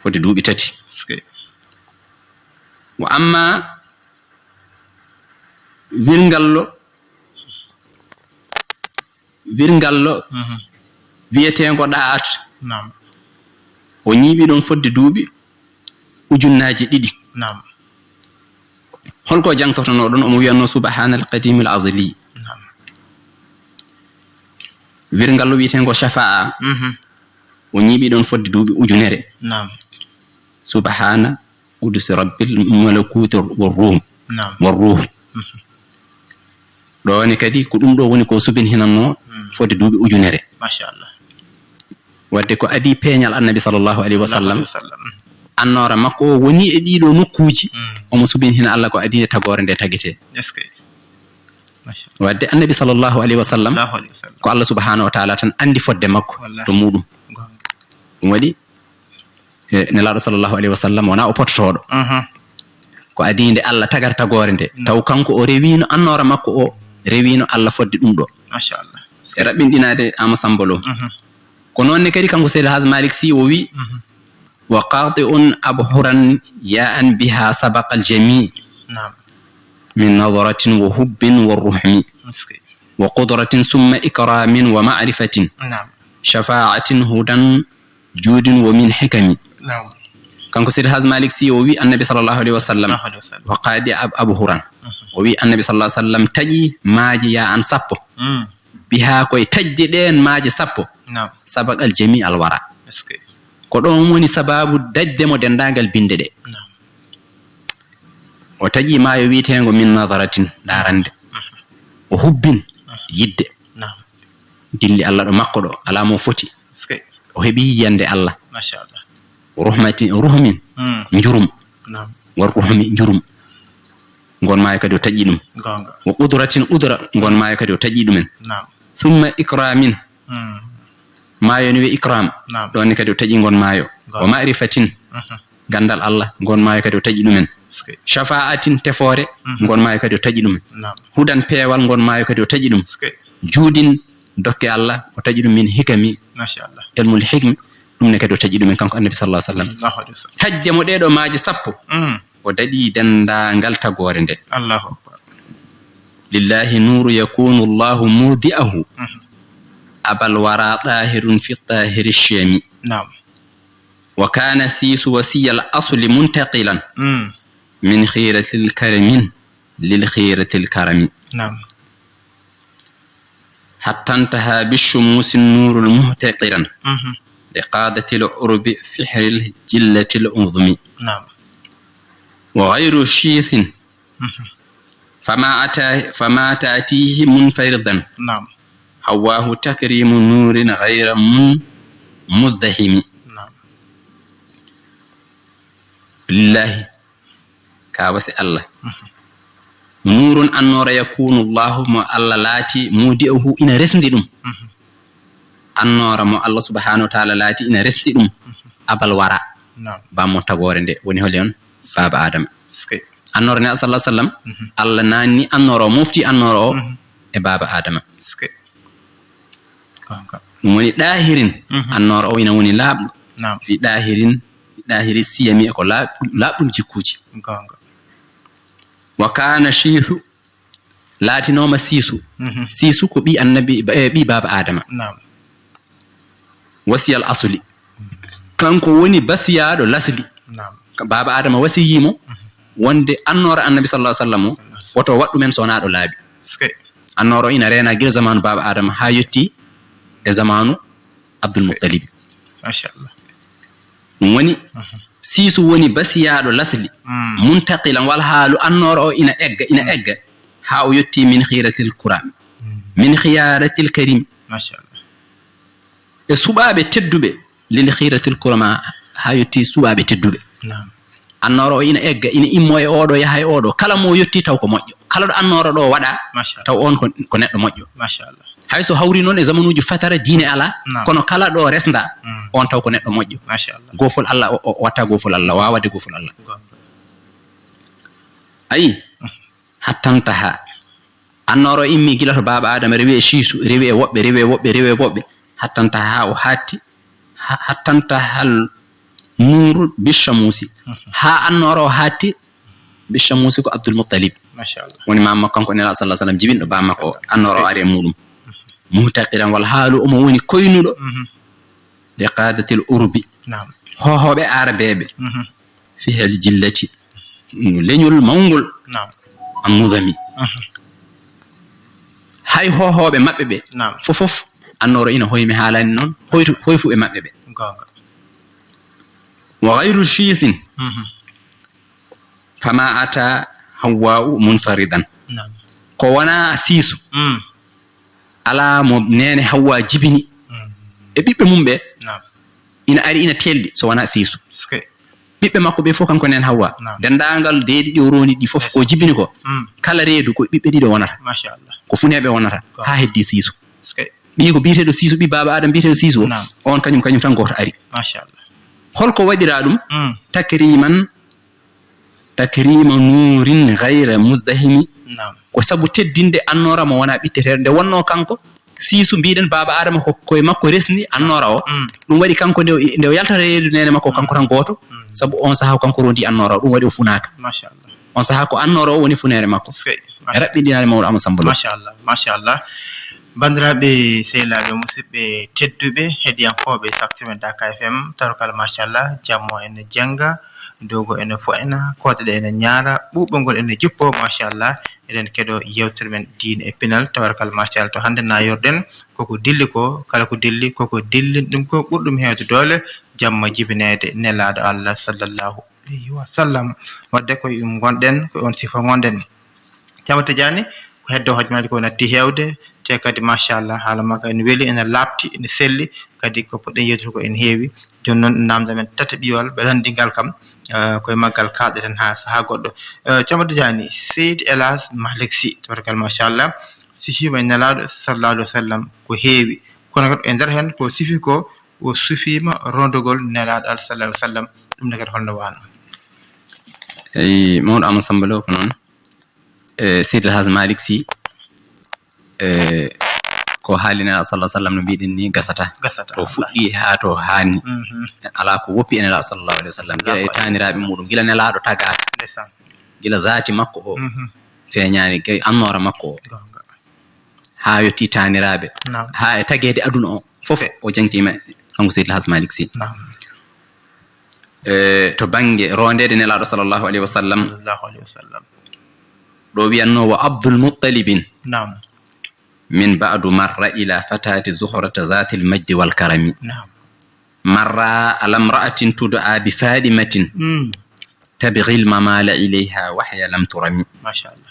Fodde duuɓi tati. Eskey. Wa amma wirngallo, wirngallo Mhm. wiyeteengo ɗa'at. Naam. O ñiiɓi ɗon fodde duuɓi ujunnaaji ɗiɗi. Naam. Holko jangtotonoɗon? Omo wiyanno subhanal qadimil azali. Naam. Wirngallo wiyeteengo shafa'a, Mhm. o ñiiɓi ɗon fodde duuɓi ujunere. Naam. Subhana qudusi rabbil malakuti wa ruh. Naam. Wa ruh. Ɗo ne kadi ko ɗum ɗo woni ko subinhinanno Mm. fodde duuɓi ujunere. Machallah. Wadde ko adii peeñal Annabi sallallahu alayhi wa sallam, Allahu sallam. annoora makko o woni e ɗiɗo nokkuuji, Mm. omo subinhina Allah ko adii nde tagoore nde tagete. Est-ce que? Machallah. Wadde Annabi sallallahu alayhi wa sallam, Allahu alayhi wa sallam. Ko Allah subhanahu wa ta'ala tan andi fodde makko Wallahi. To muɗum. Gonga. Ɗum waɗi, e, Nelaaɗo sallallahu alayhi wa sallam wona o pototoɗo. Mhm. Ko adii nde Allah tagar tagoore nde. Mm. Taw kanko o rewino annoora makko o, rewino Allah fodde ɗum ɗo. Machallah. E raɓɓinɗinaade Ama Samba Lo. Mhm. Ko noon ne kadi kanko Seydi Hajji Malik Sy o wi, Mhm. wa qati'un abhuran ya an biha sabaqal jami Naam. min nadratin wa hubbin wa ruhmi Est-ce que? wa qudratin summa ikramin wa ma'rifatin Naam. shafa'atin hudan judin wa min hikami. Naam. Kanko Seydi Hajji Malik Sy o wi Annabi sallallahu alayhi wa sallam Allahu alayhi wa sallam. wa qadi ab- abhuran. Mhm. O wi Annabi sallallahu alayhi wa sallam taƴi maaje ya an sappo. Mm. Biha koye taƴde ɗeen maaje sappo. Naam. Sabaqal jami al wara. Est-ce que? Ko ɗoon woni sababu dañde mo denndaangal binnde ɗe. Naam. O taƴi maayo wiyeteengo min nadaratin, daarande. O hubbin, yidde. Naam. Dilli Allah ɗo makko ɗo, alaa mo foti. Est-ce que? O heɓi yiyannde Allah. Machallah. Ruhmati, ruhmin, Mm. njurum. Naam. Wa ruhmi, njurum. Ngon maayo kadi o taƴi ɗum. Gonga. Wa qudratin, qudra, ngon maayo kadi o taƴi ɗumen. Naam. Summa ikramin, Mm. maayo ne wiye ikram. Naam. Ɗoon ne kadi o taƴi ngon maayo. Gonga. Wa ma'rifatin, Mhm. ganndal Allah, ngon maayo kadi o taƴi ɗumen. Est-ce que? Shafa'atin, tefoore, Mhm. ngon maayo kadi o taƴi ɗum. Naam. Hudan, peewal, ngon maayo kadi o taƴi ɗum. Est-ce que? Juudin, dokke Allah, o taƴi ɗum min hikami, Machallah. ilmul hikmi, ɗum ne kadi o taƴi ɗumen kanko Annabi sallallahu alayhi wa sallam. Allahu alayhi wa sallam. Taƴde mo ɗee ɗoo maaje sappo, Mm. o daɗi denndaangal tagoore nde. Allahu akbar. Lillahi nuru yakunu Allahu mudi'ahu Mhm. abal wara tahirun fi tahiri shami. Naam. Wa kana sisu wasiyal asli muntaqilan Mm. min khiratil karamin lil khiratil karami. Naam. Hatta intaha bishumusi nurul muhtaqiran Mhm. li qadatil urbi fihril jillatil uzmi. Naam. Wa ghayru shithin Mhm. fama ata, fama tatihi munfaridan Naam. hawahu takrimu nurin ghayra mun muzdahimi. Naam. Lillahi, ka wasi Allah. Mhm. Nurun, annoora, yakunu Allahu, mo Allah laati, mudi'uhu, ina resndi ɗum. Mhm. Annoora mo Allah subhanahu wa ta'ala laati ina resndi ɗum. Abal wara, Naam. bammo tagoore nde, woni holi on? Baaba Adama. Est-ce que? Annoora ne sallallahu alaihi wasallam, Mhm. Allah nanni annoora o, mofti annoora o Mhm. e baaba Adama. Est-ce que? Gonga. Ɗum woni ɗahirin, Mhm. annoora o ina woni laaɓɗo. Naam. Fi ɗahirin, ɗahiri siyami e ko laaɓ-, laaɓɗum jikkuuji. Gonga. Wa kana shiithu, laatinooma siisu. Mhm. Siisu ko ɓii annabi, eh, ɓii baaba Adama. Naam. Wasiyal asuli. Kanko woni basiyaaɗo lasli. Naam. Baaba Adama wasiyii mo wonde annoora annabi sallallahu alaihi wasallam o, woto waɗ ɗumen so wonaa ɗo laaɓi. Est-ce que? Annoora o ina reena gila zamaanu baaba Adama haa yotti e zamaanu Abdul Muttalib. Machallah. Ɗum woni, siisu woni basiyaaɗo lasli. Mm. Muntaqilan, wal haalu annoora o ina egga, ina egga, haa o yotti min khiratil kuram. Mm. Min khiyaratil karim. Machallah. E suɓaaɓe tedduɓe, lil khiratil kurama, haa yotti suɓaaɓe tedduɓe. Naam. Annoora o ina egga, ina immo e oɗo, yaha e oɗo. Kala mo yotti taw ko moƴƴo. Kala ɗo annoora ɗo waɗa, Machallah. taw on ko, ko neɗɗo moƴƴo. Machallah. Hay so hawri noon e zamanuuji fatara, diine alaa, Naam. kono kala ɗo resnda, Mm. on taw ko neɗɗo moƴƴo. Machallah. Gofol Allah, o, o watta gofol Allah, waawade gofol Allah. Gonga. Ayi, hattantaha. Annoora o immi gila to baaba Adama, rewi e siisu, rewi e woɓɓe, rewi e woɓɓe, rewi e woɓɓe. Hattantaha o hatti, ha-, hattantahal nuru bishamusi. Haa annoora o hatti, bishamusi ko Abdul Muttalib. Machallah. Woni maam makko kanko Nelaaɗo sallallahu alaihi wasallam, jibinɗo baam makko o, annoora o ari e muɗum. Muhtaqiran, wal haalu omo woni koynuɗo. Mhm. Li qadatil urbi. Naam. Hohoɓe arabeɓe. Mhm. Fihal jillati. Leñol mawngol. Naam. An-Nudami. Mhm. Hay hohooɓe maɓɓe ɓe, Naam. fof fof, annoora ina hoymi haalani noon, hoytu-, hoy fu ɓe maɓɓe ɓe. Goonga. Wa ghayru shiithin, Mhm. fama ata Hawwa'u munfaridan. Naam. Ko wonaa siisu, Mm. alaa mo neene Hawwa jibini. Mm. E ɓiɓɓe mum ɓe, Naam. ina ari ina teelɗi, so wonaa siisu. Ɓiɓɓe makko ɓe fof, kanko neen Hawwa. Naam. Denndaangal deeɗi ɗi o roni ɗi fof, ko jibini ko. Mm. Kala reedu ko ɓiɓɓe ɗiɗo wonata. Machallah. Ko funeeɓe wonata. Ko. Haa heddi siisu. Ɓii ko biyeteeɗo siisu, ɓii baaba Aadama biyeteeɗo siisu o. Naam. On kañum, kañum tan gooto ari. Machallah. Holko waɗiraa ɗum? Mm. Takriman, takrima nuurin ghayra muzdahimi. Naam. Ko sabu teddinde annoora mo wonaa ɓitteteeɗo. Nde wonnoo kanko, siisu mbiɗen baaba Aadama ko koye makko resni annoora o. Mm. Ɗum waɗi kanko nde o, nde o yaltata reedu neene makko kanko tan gooto. Mm. Sabu on sahaa ko kanko rondi annoora o, ɗum waɗi o funaaka. Machallah. On sahaa ko annoora o woni funeere makko. Sey, machallah. Raɓɓiɗinaare mawɗo Amadou Samba Lo. Machallah, machallah. Banndiraaɓe, sehilaaɓe, musidɓe tedduɓe, heɗiyankooɓe Saftirmen Daaka F M, tawarkalla, machallah, jammo ene jannga, dogo ene fo'ena, koode ɗe ene ñaara, ɓuuɓol ngol ene jippo, machallah. Eɗen keɗoo yeewtere men diine e pinal, tawarkalla, machallah, to hannde nayorɗen, koko dilli ko, kala ko dilli, koko dilli, ɗum ko ɓuri ɗum heewde doole, jamma jibineede Nelaaɗo Allah, sallallahu alayhi wa sallam. Wadde ko e ɗum ngonɗen, ko e on sifa ngonɗen. Ceerno Tijaani, ko heddo hojmaaji ko natti heewde, te kadi machallah, haala makko ene weli, ene laaɓti, ene selli, kadi ko poɗɗen yeewtude ko ene heewi. Jooni noon, naamnda men tataɓiwal, ɓe lanndingal kam, eh, koye maggal kaaɗeten haa sahaa goɗɗo. Eh, Ceerno Tijaani, Seydi El Hadj Malick Sy, tabarkalla machallah, sifiima e Nelaaɗo sallallahu alayhi wa sallam ko heewi. Kono kadi e nder heen ko sifi ko, o sufiima rondugol Nelaaɗo Allah sallallahu alayhi wa sallam, ɗum ne kadi holno waano? Eyi, mawɗo Amadou Samba Lo ko noon. E Seydi El Hadj Malick Sy, e ko haali Nelaaɗo sallallahu alayhi wa sallam no mbiɗen ni gasata. Gasata, to fuɗɗi haa to haani. Mhm. Alaa ko woppi e Nelaaɗo sallallahu alayhi wa sallam. Gila e taaniraaɓe muɗum, gila Nelaaɗo tagaaka. Ndeysaan. Gila zaati makko o Mhm. feeñaani, gay annoora makko o. Goonga. Haa yettii taaniraaɓe. Naam. Haa e tageede aduna o fof o jangtiima kanko Seydi El Hadj Malick Sy. Naam. E, to bannge rondeede Nelaaɗo sallallahu alayhi wa sallam. Sallallahu alayhi wa sallam. Ɗo wiyatnoo wa Abdul Muttalibin. Naam. Min ba'du marra ila fatati zuhrata zatil majdi wal karami. Naam. Marra ala mra'atin tud'a bi Fadimatin. Mm. Tabghil mamala ilayha wa hiya lam turami. Machallah.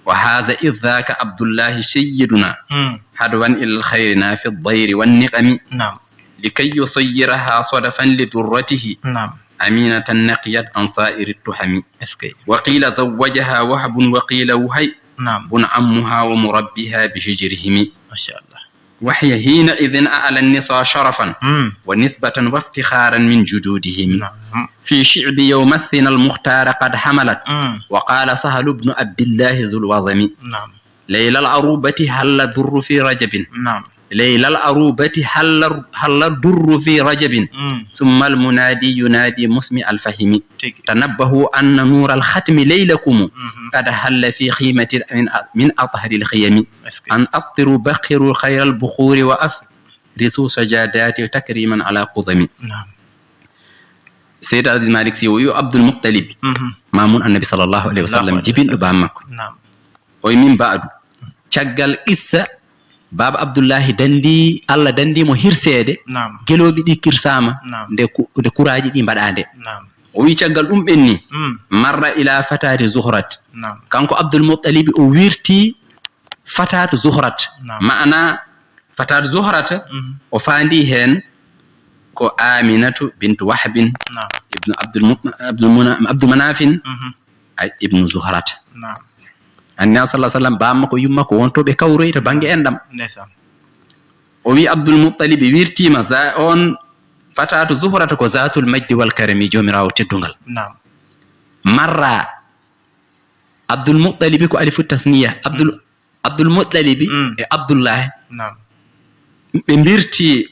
Wa haza idh dhaka Abdullahi sayyiduna. Mm. Hadwan ila al-khayri nafi ad-dayri wan niqami. Naam. Likay yusayyiraha sadafan li durratihi. Naam. Aminatan naqiyat an sa'iri tuhami. Est-ce que? Wa qila zawwajaha Wahbun wa qila Wuhay. Naam. Bun ammuha wa murabbiha bi hijrihimi. Machallah. وهي حينئذ أعلى النساء شرفا Mm. ونسبة وافتخارا من جدودهم. Naam. في شعب يوم الثنى المختار قد حملت. Mm. وقال سهل بن عبد الله ذو الوضم. Naam. ليل العروبة هل الدر في رجب. Naam. ليل العروبة هل، هل الدر في رجب. Mm. ثم المنادي ينادي مسمع الفهم. Tigi. تنبهوا أن نور الختم ليلكم Mhm. قد هل في خيمة من، من أطهر الخيم. Est-ce que? أن أفطروا بخروا خير البخور وأفرسوا سجادات تكريما على قدم. Naam. Seydi Aziz Malik Sy o wi Abdul Muttalib, Mhm. mamun Annabi sallallahu alayhi wa sallam, Allahu akbar. Jibinɗo bammakko. Naam. O wi min ba'du, caggal qissa Baaba Abdullahi dandi, Allah dandi mo hirseede, Naam. Gelooɓi ɗi kirsaama, Naam. Nde ku-, nde kuraaji ɗi mbaɗaa nde. Naam. O wi caggal ɗum ɓenni, Mm. marra ila fatati Zuhrat. Naam. Kanko Abdul Muttalibi o wirti fatatu Zuhrat. Naam. Maana fatatu Zuhrat, Mhm. o faandi heen ko Aminatu bintu Wahbin, Naam. Ibnu Abdul Mut-, Abdul Muna-, Abdul Manafin, Mhm. ay, Ibnu Zuhrata. Naam. Annabi sallallahu alayhi wa sallam, bamma ko yumma ko wonto ɓe kawroy to bannge enɗam. Ndeysaan. O wi Abdul Muttalib wirtiima za-, on fatatu Zuhrata ko Zatul Majdi wal Karami, joomiraawo teddungal. Naam. Marra Abdul Muttalib ko alifu tasniya. Abdul, Abdul Muttalib Mm. e Abdullahi. Naam. Ɓe mbirti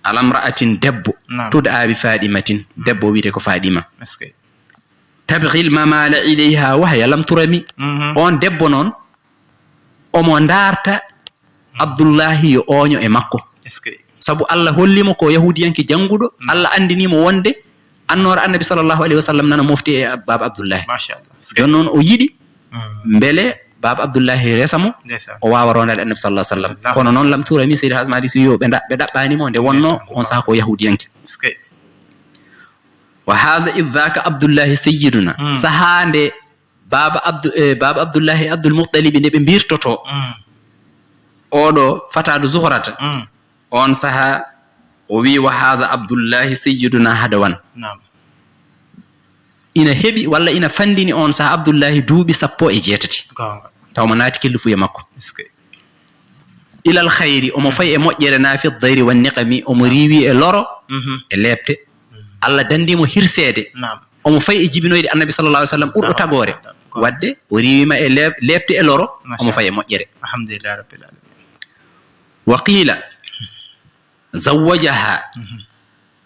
alamra'atin debbo. Naam. Tud'a bi Fadimatin. Mm. Debbo wiyte ko Fadima. Est-ce que? Tabghil mamala ilayha wa hiya lam turami. Mhm. On debbo noon, omo ndaarta Abdullahi yo ooño e makko. Est-ce que? Sabu Allah holli mo ko yahudiyanke jannguɗo, Mm. Allah anndini mo wonde annoora Annabi sallallahu alayhi wa sallam nana mofti e Ab-, Baaba Abdullahi. Machallah. Jooni noon o yiɗi Mbele Baaba Abdullahi resa mo, o waawa rondaade Annabi sallallahu alaihi wasallam. Kono noon lam tuura mi Seydi Hajji Maalik Sy yo ɓe nda-, ɓe ɗaɓɓaani mo nde wonnoo on saha ko yahuudiyanke. Wa haza idh dhaka Abdullahi sayyiduna. Sahaa nde Baaba Abdu-, eh, Baaba Abdullahi Abdul Muttalibi nde ɓe mbirtotoo. Oɗo fataadu Zuhrata. On saha o wi, "Wa haza Abdullahi sayyiduna hadawan." Naam. Ina heɓi walla ina fandini on saha Abdullahi duuɓi sappo e jeetati. Goonga. Taw mo naati kelli fuye makko. Ilal khayri, omo fayi e moƴƴere na fi dayri wan niqami, omo riiwi e loro, e leepte. Allah dandi mo hirseede. Naam. Omo fayi e jibinoyde Annabi sallallahu alaihi wasallam ɓurɗo tagoore. Naam. Wadde o riiwima e leep-, leepte e loro, omo fayi e moƴƴere. Alhamdulillah rabbil alamin. Wa qila zawwajaha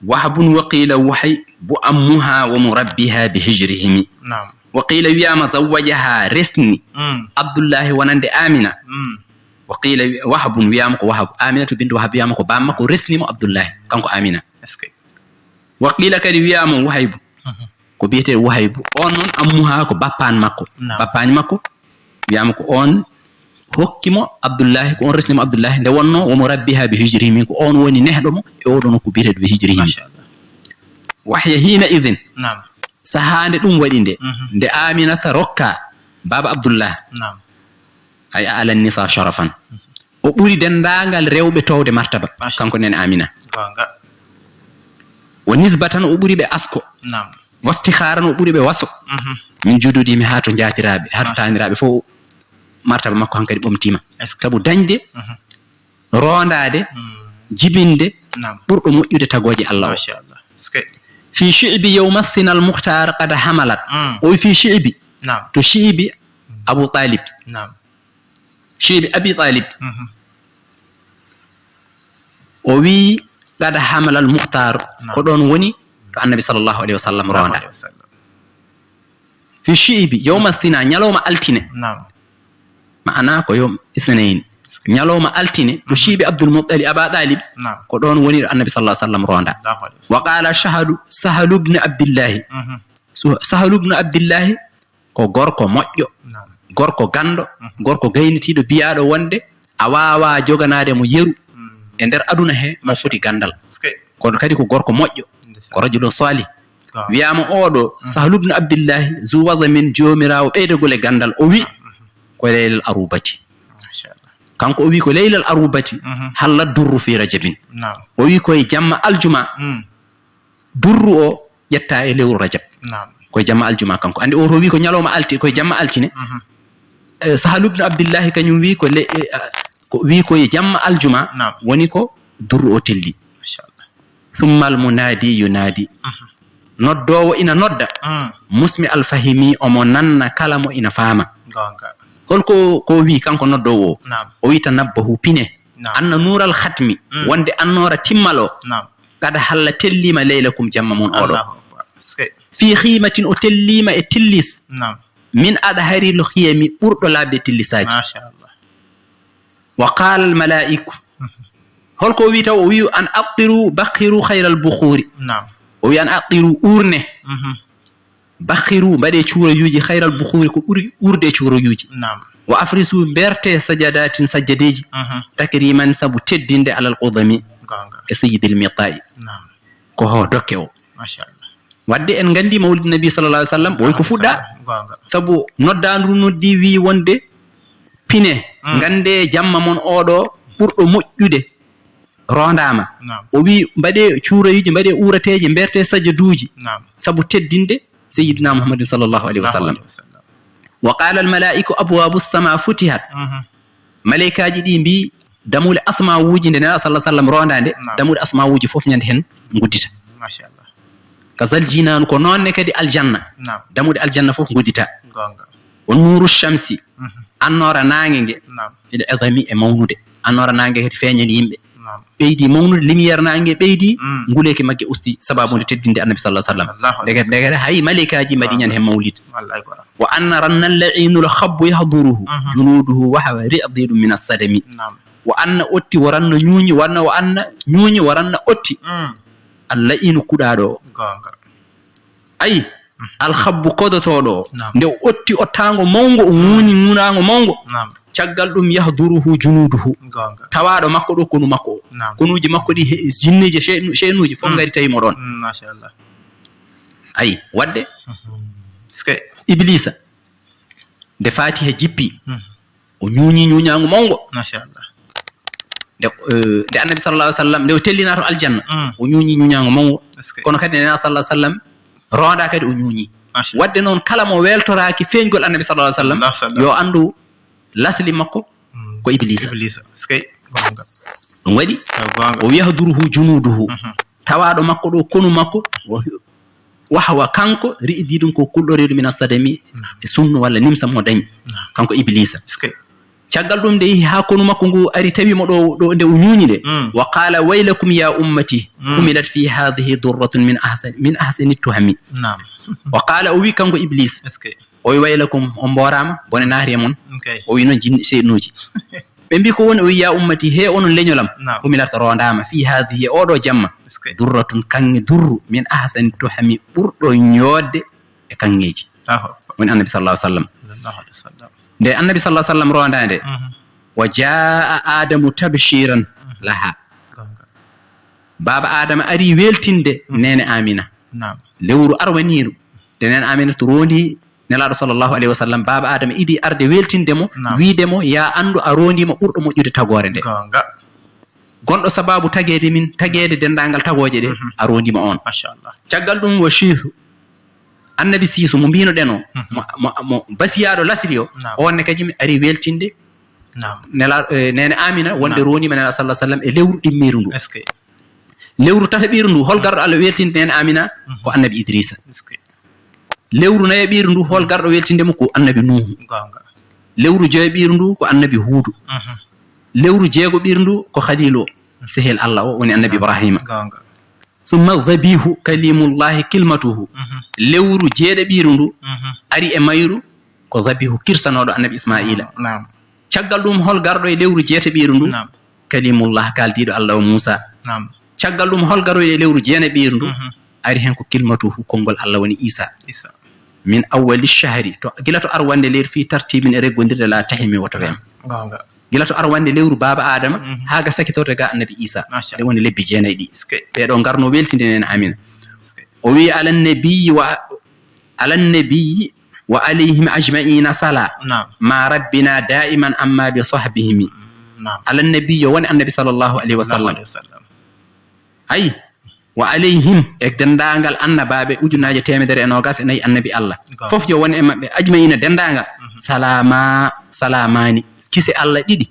Wahbun wa qila Wahaybu ammuha wa murabbiha bi hijrihimi. Naam. Wa qila wiyama zawwajaha resni Abdullahi wonande Amina. Wa qila wi-, Wahbun wiyama ko Wahab. Aminatu bintu Wahab wiyama ko bamma ko resni mo Abdullahi, kanko Amina. Wa qila kadi wiyama Wahaybu. Ko biyete Wahaybu. On noon ammuha ko bappani makko. Naam. Bappani makko wiyama ko on hokki mo Abdullahi, ko on resni mo Abdullahi, nde wonno wo murabbiha bi hijrihimi, ko on woni nehɗo mo e oɗo nokku biyeteɗo bi hijrihimi. Machallah. Wahya hina idhin. Naam. Sahaa nde ɗum waɗi nde, nde Aminata rokka Baba Abdullah. Naam. Ay a alan nisa sharafan. O ɓuri denndaangal rewɓe toowde martaba, kanko nene Amina. Goonga. Wo nisbatan o ɓuri ɓe asko. Naam. Wafti xaaran o ɓuri ɓe waso. Min jududi mi haa to njaatiraaɓe, haa to taaniraaɓe fof martaba makko hankadi ɓomtiima. Sabu dañde, roondaade, jibinde, ɓurɗo moƴƴude tagooje Allah o. Machallah. Fi shi'bi yawma sinal mukhtar qad hamalat. O wi fi shi'bi. Naam. To shi'bi Abu Talib. Naam. Shi'bi Abi Talib. O wi, "Qad hamalal Mukhtar," ko ɗon woni to Annabi sallallahu alaihi wasallam ronda. Fi shi'bi, yawma sina, ñalawma altine. Naam. Ma'ana ko yawm isnayn. Ñalawma altine, to shi'bi Abdul Muttalib, Aba Talib, ko ɗon woni to Annabi sallallahu alaihi wasallam ronda. Wa qala Sahlu, Sahlu ibn Abdillahi. Su-, Sahlu ibn Abdillahi ko gorko moƴƴo, gorko ganndo, gorko gaynitiiɗo biyaaɗo wonde a waawaa joganaade mo yeru e nder aduna he mo foti ganndal. Kono kadi ko gorko moƴƴo, ko rajulun salih. Wiyaama oɗo, Sahlu ibn Abdillahi, zu wazamin, joomiraawo ɓeydagol e ganndal, o wi, ko leylal arubati. Kanko o wi ko leylal arubati, halla durru fi rajabin. O wi koye jamma aljuma, durru o ƴetta e lewru rajab. Naam. Koye jamma aljuma kanko. Andi o to wi ko ñalawma alti-, koye jamma altine. Eh, Sahal ibn Abdillahi kañum wi ko le-, eh, ah, ko wi koye jamma aljuma woni ko durru o telli. Machallah. Summal munadi yunadi. Noddoowo ina nodda. Musmi alfahimi omo nanna kala mo ina faama. Goonga. Holko ko wi kanko noddoowo o? Naam. O wi tanabbahu pine. Naam. Anna nuural khatmi, wonde annoora timmal o. Naam. Qad halla tellima laylakum jamma mon oɗo. Allahu akbar. Fii khimatin o tellima e tillis. Naam. Min adharil khiyami ɓurɗo labde tillisaji. Machallah. Wa qala al malaiku. Holko o wi taw? O wi an aqiru bakhiru khayral bukhuri. Naam. O wi an aqiru urne. Bakhiru mbaɗe cuuroyuuji khayral bukhuri ko ɓuri urde e cuuroyuuji. Naam. Wa afrisu mberte sajadatin sajjadeeji. Takriman sabu teddinde alal qudami. Goonga. E sayyidil mita'i. Naam. Ko ho dokke o. Machallah. Wadde en nganndi mawlid nabi sallallahu alaihi wasallam, o ko fuɗɗa. Goonga. Sabu noddaandu noddi wi wonde pine, ngannde jamma mon oɗo ɓurɗo moƴƴude rondaama. Naam. O wi mbaɗe cuuroyuuji, mbaɗe uurateeji, mberte sajaduuji. Naam. Sabu teddinde sayyidina Muhammadin sallallahu alaihi wasallam. Wa qala al malaiku abwabu sama futihat. Malaikaaji ɗi mbi damule asmawuuji nde Nela sallallahu alaihi wasallam ronda nde, damule asmawuuji fof ñande hen nguddita. Machallah. Kazal jinanu ko noon ne kadi aljanna. Naam. Damule aljanna fof nguddita. Goonga. Wa nuru shamsi, annoora naange nge, fil azami e mawnude. Annoora naange kadi feeñani yimɓe. Naam. Ɓeydi mawnude, lumière naange ɓeydi, nguleeki magge usti, sababu nde teddinde Annabi sallallahu alaihi wasallam. Allahu akbar. Ndeke, ndeke hay malaikaaji mbaɗi ñande hen mawlid. Wallahi ko. Wa anna ranna al-la'inul khabbu yahduruhu, junuduhu wa hawa ri'didun min as-sadami. Naam. Wa anna otti wa ranna ñuuñi, wa anna, wa anna ñuuñi wa ranna otti. Al-la'inu kuɗaaɗo o. Goonga. Ay, Alhabbu kodotooɗo o, nde o otti ottaango mawngo, o ŋuuni ŋuunaango mawngo, caggal ɗum yahduruhu junuuduhu, tawaaɗo makko ɗo konu makko o, konuuji makko ɗi, jinneeji, ceenuuji fof ngari tawi mo ɗoon. Ayi, waɗde Ibliisa, nde Faatiha jippi, o ñuuñi ñuuñaango mawngo. Nde nde annabi sallallahu alaihi wasallam nde o tellina to aljanna, o ñuuñi ñuuñaango mawngo. Kono kadi nena sallallahu alaihi wasallam ronda kadi o ñuuñi. Wadde noon, kala mo weltoraaki feeñgol annabi sallallahu alaihi wasallam, yo anndu lasli makko ko Ibliisa. Ɗum waɗi o wi yahduruhu junuuduhu, tawaaɗo makko ɗo, konu makko, wa huwa, kanko, ri'di ɗum ko kulɗoreeɗo min assadami, e sunnu walla nimsa mo dañi, kanko Ibliisa. Caggal ɗum, nde yehi haa konu makko ngu ari, tawi mo ɗo, ɗo nde o ñuuñi nde. Wa qala waylakum ya ummati, humilat fi hadhihi durratun min ahsani, min ahsani tuhami. Wa qala, o wi kanko Iblis, o wi waylakum, on mboorama, bone naati e mon. O wi noon jinni seyɗinuuji. Ɓe mbi ko woni, o wi ya ummati, he onon leñolam. Humilat, rondama, fi hadhihi, e oɗo jamma, durratun, kaŋŋe durru, min ahsani tuhami, ɓurɗo ñoodde e kaŋŋeeji. Woni annabi sallallahu alaihi wasallam. Nde annabi sallallahu alaihi wasallam ronda nde, wa jaa adamu tabshiran laha, baaba adama ari weltinde nene amina. Lewru arwaniiru, nde nene amina to rondi nelaɗo sallallahu alaihi wasallam, baaba adama idi arde weltinde mo, wiide mo ya anndu a rondima ɓurɗo moƴƴude tagoore nde. Gonɗo sababu tageede min, tageede denndaangal tagooje ɗe, a rondima on. Caggal ɗum, wa shiisu, annabi siisu mo mbinoɗen o, mo, mo, mo basiyaaɗo lasri o, on ne kañum ari weltinde nela, eh, nene amina wonde rondima nela sallallahu alaihi wasallam e lewru ɗimmiiru ndu. Lewru tataɓiiru ndu, hol garɗo Allah weltinde nene amina? Ko annabi Idrisa. Lewru nayaɓiiru ndu, hol garɗo weltinde mo? Ko annabi Nuuhu. Lewru joyaɓiiru ndu, ko annabi Huudu. Lewru jeegoɓiiru ndu, ko Khalilu o, sehel Allah o, woni annabi Ibrahima. Summa dhabihu kalimullahi kilmatuhu. Lewru jeeɗaɓiiru ndu, ari e mayru, ko dhabihu, kirsanooɗo annabi Ismaila. Caggal ɗum, hol garɗo e lewru jeetaɓiiru ndu? Kalimullah, kaaldiiɗo Allah o Muusa. Caggal ɗum, hol garoyɗo e lewru jeenaɓiiru ndu? Ari heen ko kilmatuhu, konngol Allah woni Isa. Min awwali shahri, to, gila to arwande leyru fii tartibin e reggondirde, la tahimi, woto weem. Gila to arwande lewru baaba Adama, haa ga sakitorte ga annabi Isa. Nde woni lebbi jeenayi ɗi. Ɓeeɗo ngarno weltinde nene Amina. O wi, ala nabiyyi wa, ala nabiyyi wa alayhim ajma'ina sala. Ma rabbina da'iman amma bi sahbihimi. Ala nabiyyi, yo won annabi sallallahu alayhi wa sallam. Ayi, wa alayhim, e denndaangal annabaaɓe ujunaaje teemedere e noogaas e nayi annabi Allah. Fof yo won e maɓɓe, ajma'ina, denndaangal. Salama, salamaani, kise Allah ɗiɗi.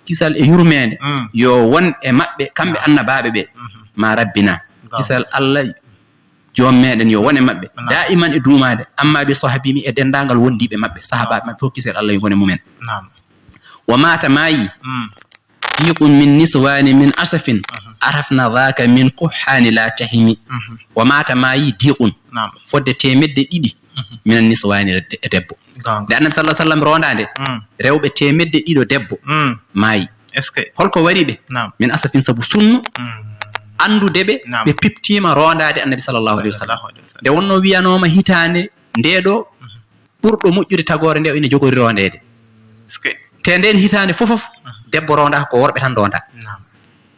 Kisal e yurmeende yo won e maɓɓe, kamɓe annabaaɓe ɓe. Ma rabbina. Kisal Allah joom meɗen yo won e maɓɓe. Da'iman, e duumaade. Amma bi sahbihimi, e denndaangal wondiiɓe maɓɓe, sahabaaɓe maɓɓe fof, kisal Allah yo won e mumen. Wa mata, maayi. Diqun min niswani min asafin, arafna dhaka min kuhani la tahimi. Wa mata, maayi, diqun, fodde teemedde ɗiɗi, minan niswani, e debbo. Nde annabi sallallahu alaihi wasallam ronda nde, rewɓe teemedde ɗiɗo debbo maayi. Holko wari ɓe? Min asafin, sabu sunnu. Anndude ɓe, ɓe piptima rondade annabi sallallahu alaihi wasallam. Nde wonno wiyanooma hitaande nde ɗo, ɓurɗo moƴƴude tagoore nde o ina jogori rondeede. Te nden hitaande fof fof, debbo ronda ko worɓe tan ronda.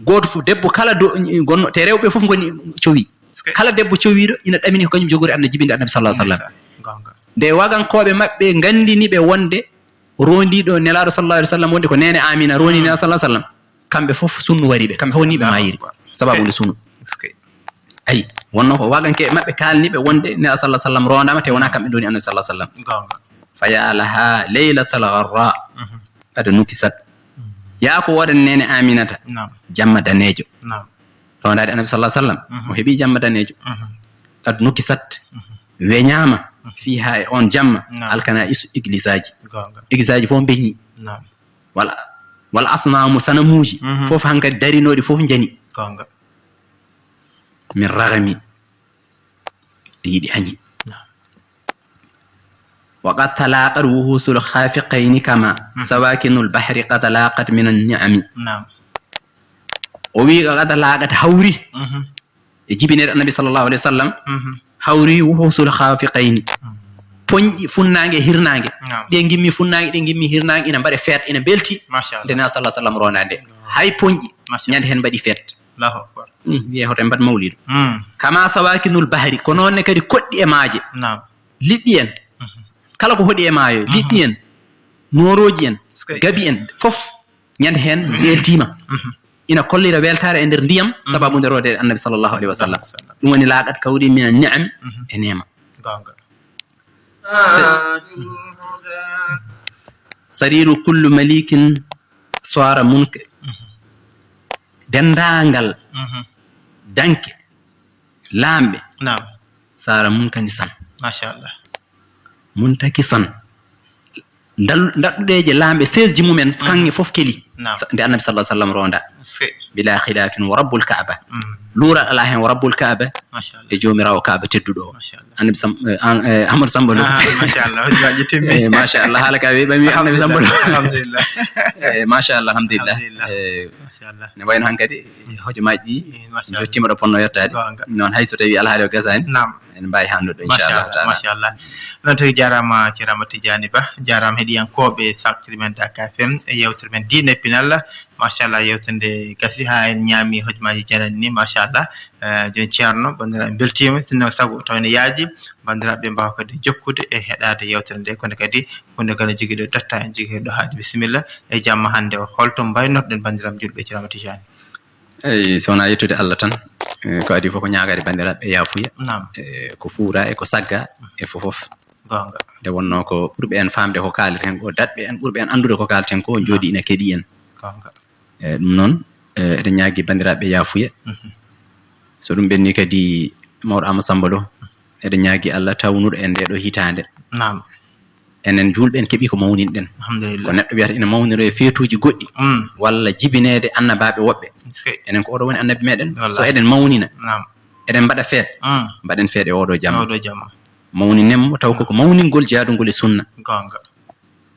Gooto fof, debbo kala do, gonno, te rewɓe fof ngoni cowi. Kala debbo cowiiɗo ina ɗamini ko kañum jogori anna jibinde annabi sallallahu alaihi wasallam. Nde wagankooɓe maɓɓe ngandini ɓe wonde rondiiɗo nelaaɗo sallallahu alaihi wasallam, wonde ko nene Amina rondi nelaaɗo sallallahu alaihi wasallam, kamɓe fof sunnu wari ɓe, kamɓe fof ni ɓe maayiri. Sababu nde sunnu. Ayi, wonno ko waganke maɓɓe kaalni ɓe wonde nelaaɗo sallallahu alaihi wasallam rondama, te wona kamɓe ndoni annabi sallallahu alaihi wasallam. Fa ya laha laylatal gharra. Qad nukisat. Yaa ko woɗan nene Aminata. Jamma daneejo. Rondaade annabi sallallahu alaihi wasallam, o heɓi jamma daneejo. Qad nukisat. Weñaama. Fiha, e on jamma. Alkana isu, égliseaji. Égliseaji fof mbeñi. Wala, wala asnamu, sanamuuji. Fof hankadi darinooɗi fof njani. Min ragami. Ɗi yiɗi añi. Wa qad talaqat wuhusul khafiqayni kama sawakinul bahri qad laqat min an-ni'ami. O wi, qad laqat, hawri e jibinede annabi sallallahu alaihi wasallam, Awri wuhusul khafiqayni. Poñƴi funnaange e hirnaange. Naam. Ɗe ngimmi funnaange, ɗe ngimmi hirnaange, ina mbaɗe feet, ina mbelti. Machallah. Nde na sallah sallam ronda nde. Hay poñƴi. Machallah. Ñande heen mbaɗi feet. Allahu akbar. Mm, wiye hoto en mbaɗ mawlidu. Mm. Kama sawakinul bahri, ko noon ne kadi koɗɗi e maaje. Naam. Liɗɗi en. Mhm. Kala ko hoɗi e maayo, mhm, liɗɗi en, noorooji en, gabi en, fof ñande heen weeltiima. Mhm. Ina kollira weltaare e nder ndiyam, mhm, sababu nde roode annabi sallallahu alaihi wasallam. Sallallahu alaihi wasallam. Ɗum woni laqad kawri min an-ni'am, mhm, e neema. Goonga. Sa-, sariru kullu malikin swara munka. Mhm. Denndaangal, mhm, danke, laamɓe. Naam. Sara munkani san. Machallah. Muntaki san. Dal-, daɗɗuɗeeje laamɓe seize ji mumen, mhm, kaŋŋe fof keli. Naam. Sa-, nde annabi sallallahu alaihi wasallam ronda. Sey. Bila khilafin wa rabbul Kaaba. Mm. Luural alaa heen wa rabbul Kaaba. Machallah. E joomiraawo Kaaba tedduɗo o. Machallah. Annabi Sam-, eh, an-, eh, Amadou Samba Lo. Ah, machallah. Hojjaaji timmi. Eh, machallah. Haala ka weeɓami annabi Samba Lo. Alhamdulillah. Eh, machallah, alhamdulillah. Alhamdulillah. Eh, machallah. Ne wayno hankadi, mm, hojomaaji ɗi, eh, machallah, jottiima ɗo ponno yottaade. Goonga. Noon hay so tawi alhaali o gasaani. Naam. En mbaawi haalnude, inchallah taala. Machallah. Noon tawi jaaraama Ceerno Amadou Tidiani Ba, jaaraama heɗiyankooɓe saftere men Dak F M e yeewtere men Diine e Pinal. Machallah, yeewtere nde gasi haa en ñaami hojomaaji janani ni, machallah. Eh, jooni Ceerno, banndiraaɓe mbeltiima, sinno sago tawa ene yaaji, banndiraaɓe mbaawa kadi jokkude e heɗaade yeewtere nde, kono kadi huunde kala jogii ɗo datta en jogii ɗo haadi. Bisimilla, e jamma hannde o, holto mbaynorɗen banndiraaɓe julɓe Ceerno Amadou Tidiani? Eyi, so wonaa yettude Allah tan, eh, ko adii fof ko ñaagaade banndiraaɓe yaafuya. Naam. Eh, ko fuura e ko sagga e fof fof. Goonga. Nde wonnoo ko ɓurɓe en faamde ko kaaleten ko, daɗɓe en ɓurɓe en anndude ko kaalten ko, naam, jooɗii ina keɗii en. Goonga. Eh, ɗum noon, eh, eɗen ñaagi banndiraaɓe yaafuya. Mhm. So ɗum ɓenni kadi, mawɗo Amadou Samba Lo, eɗen ñaagi Allah tawnuɗo en ndee ɗoo hitaande. Naam. Enen juulɓe en keɓii ko mawninɗen. Alhamdulillah. Ko neɗɗo wiyata ina mawniroo e feetuuji goɗɗi, mm, walla jibineede annabaaɓe woɓɓe. Sey. Enen ko oɗo woni annabi meɗen. Wallahi. So eɗen mawnina, naam, eɗen mbaɗa feet, mm, mbaɗen feet e oɗo jamma. Oɗo jamma. Mawninen mo taw koko mawningol jaadungol e sunna. Goonga.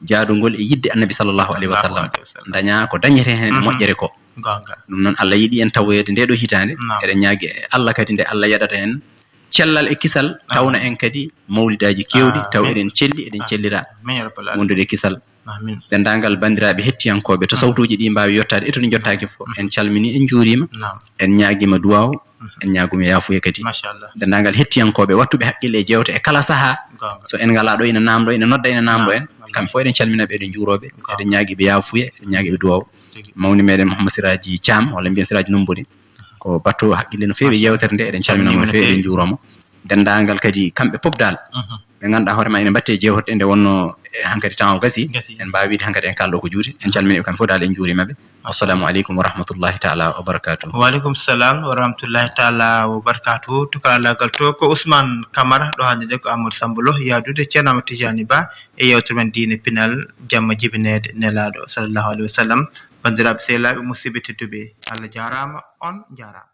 Jaadungol e yiɗde annabi sallallahu alaihi wasallam. Allahu alaihi wasallam. Daña ko dañete heen, mhm, moƴƴere ko. Goonga. Ɗum noon, Allah yiɗi en tawoyde ndee ɗoo hitaande. Naam. Eɗen ñaagi e Allah kadi nde Allah yaɗata en cellal e kisal, amin, tawna en kadi mawlidaaji keewɗi, amin, taw eɗen celli, eɗen, amin, cellira, amin, ya rabbal alamin, wondude e kisal. Amin. Denndaangal banndiraaɓe hettiyankooɓe to, amin, sawtuuji ɗi mbaawi yottaade, e to ɗi njottaaki fof, amin, en calminii, en njuuriima, naam, en ñaagiima duwaaw, mhm, en ñaagiima yaafuya kadi. Machallah. Denndaangal hettiyankooɓe waɗtuɓe hakkille e jeewte e kala sahaa. Goonga. So en ngalaa ɗo ina naamndoo, ina nodda ina naamndoo en, naam, kamɓe fof eɗen calmina ɓe, eɗen njuuroo ɓe, goonga, eɗen ñaagi ɓe yaafuya, eɗen ñaagi ɓe duwaaw. Tigi. Mawni meɗen Mouhammad Siraji Thiam, walla mbiyen Siraji Nombori. Ko baɗɗo hakkille no feewi e yeewtere nde, eɗen calmina mo no feewi, eɗen njuuroo mo. Denndaangal kadi kamɓe pop daal, mhm, ɓe ngannduɗaa hoore ma ene mbaɗte jeewte nde wonnoo, e, hankadi temps o gasi, gasi, en mbaawi wiide hankadi en kaalɗo ko juuti, en calmini ɓe kamɓe fof daal, en njuuriima ɓe. Assalamu aleykum wa rahmatullahi taala wa barakatuh. Wa aleykum salam wa rahmatullahi taala wa barakatuh. To karallagal to ko Ousmane Camara, ɗo hannde nde ko Amadou Samba Lo, yaadude Ceerno Amadou Tidiani Ba e yeewtere men diine pinal, jamma jibineede Nelaaɗo sallallahu alaihi wa sallam. Banndiraaɓe sehilaaɓe, musidɓe tedduɓe, Allah jaaraama, on njaaraama.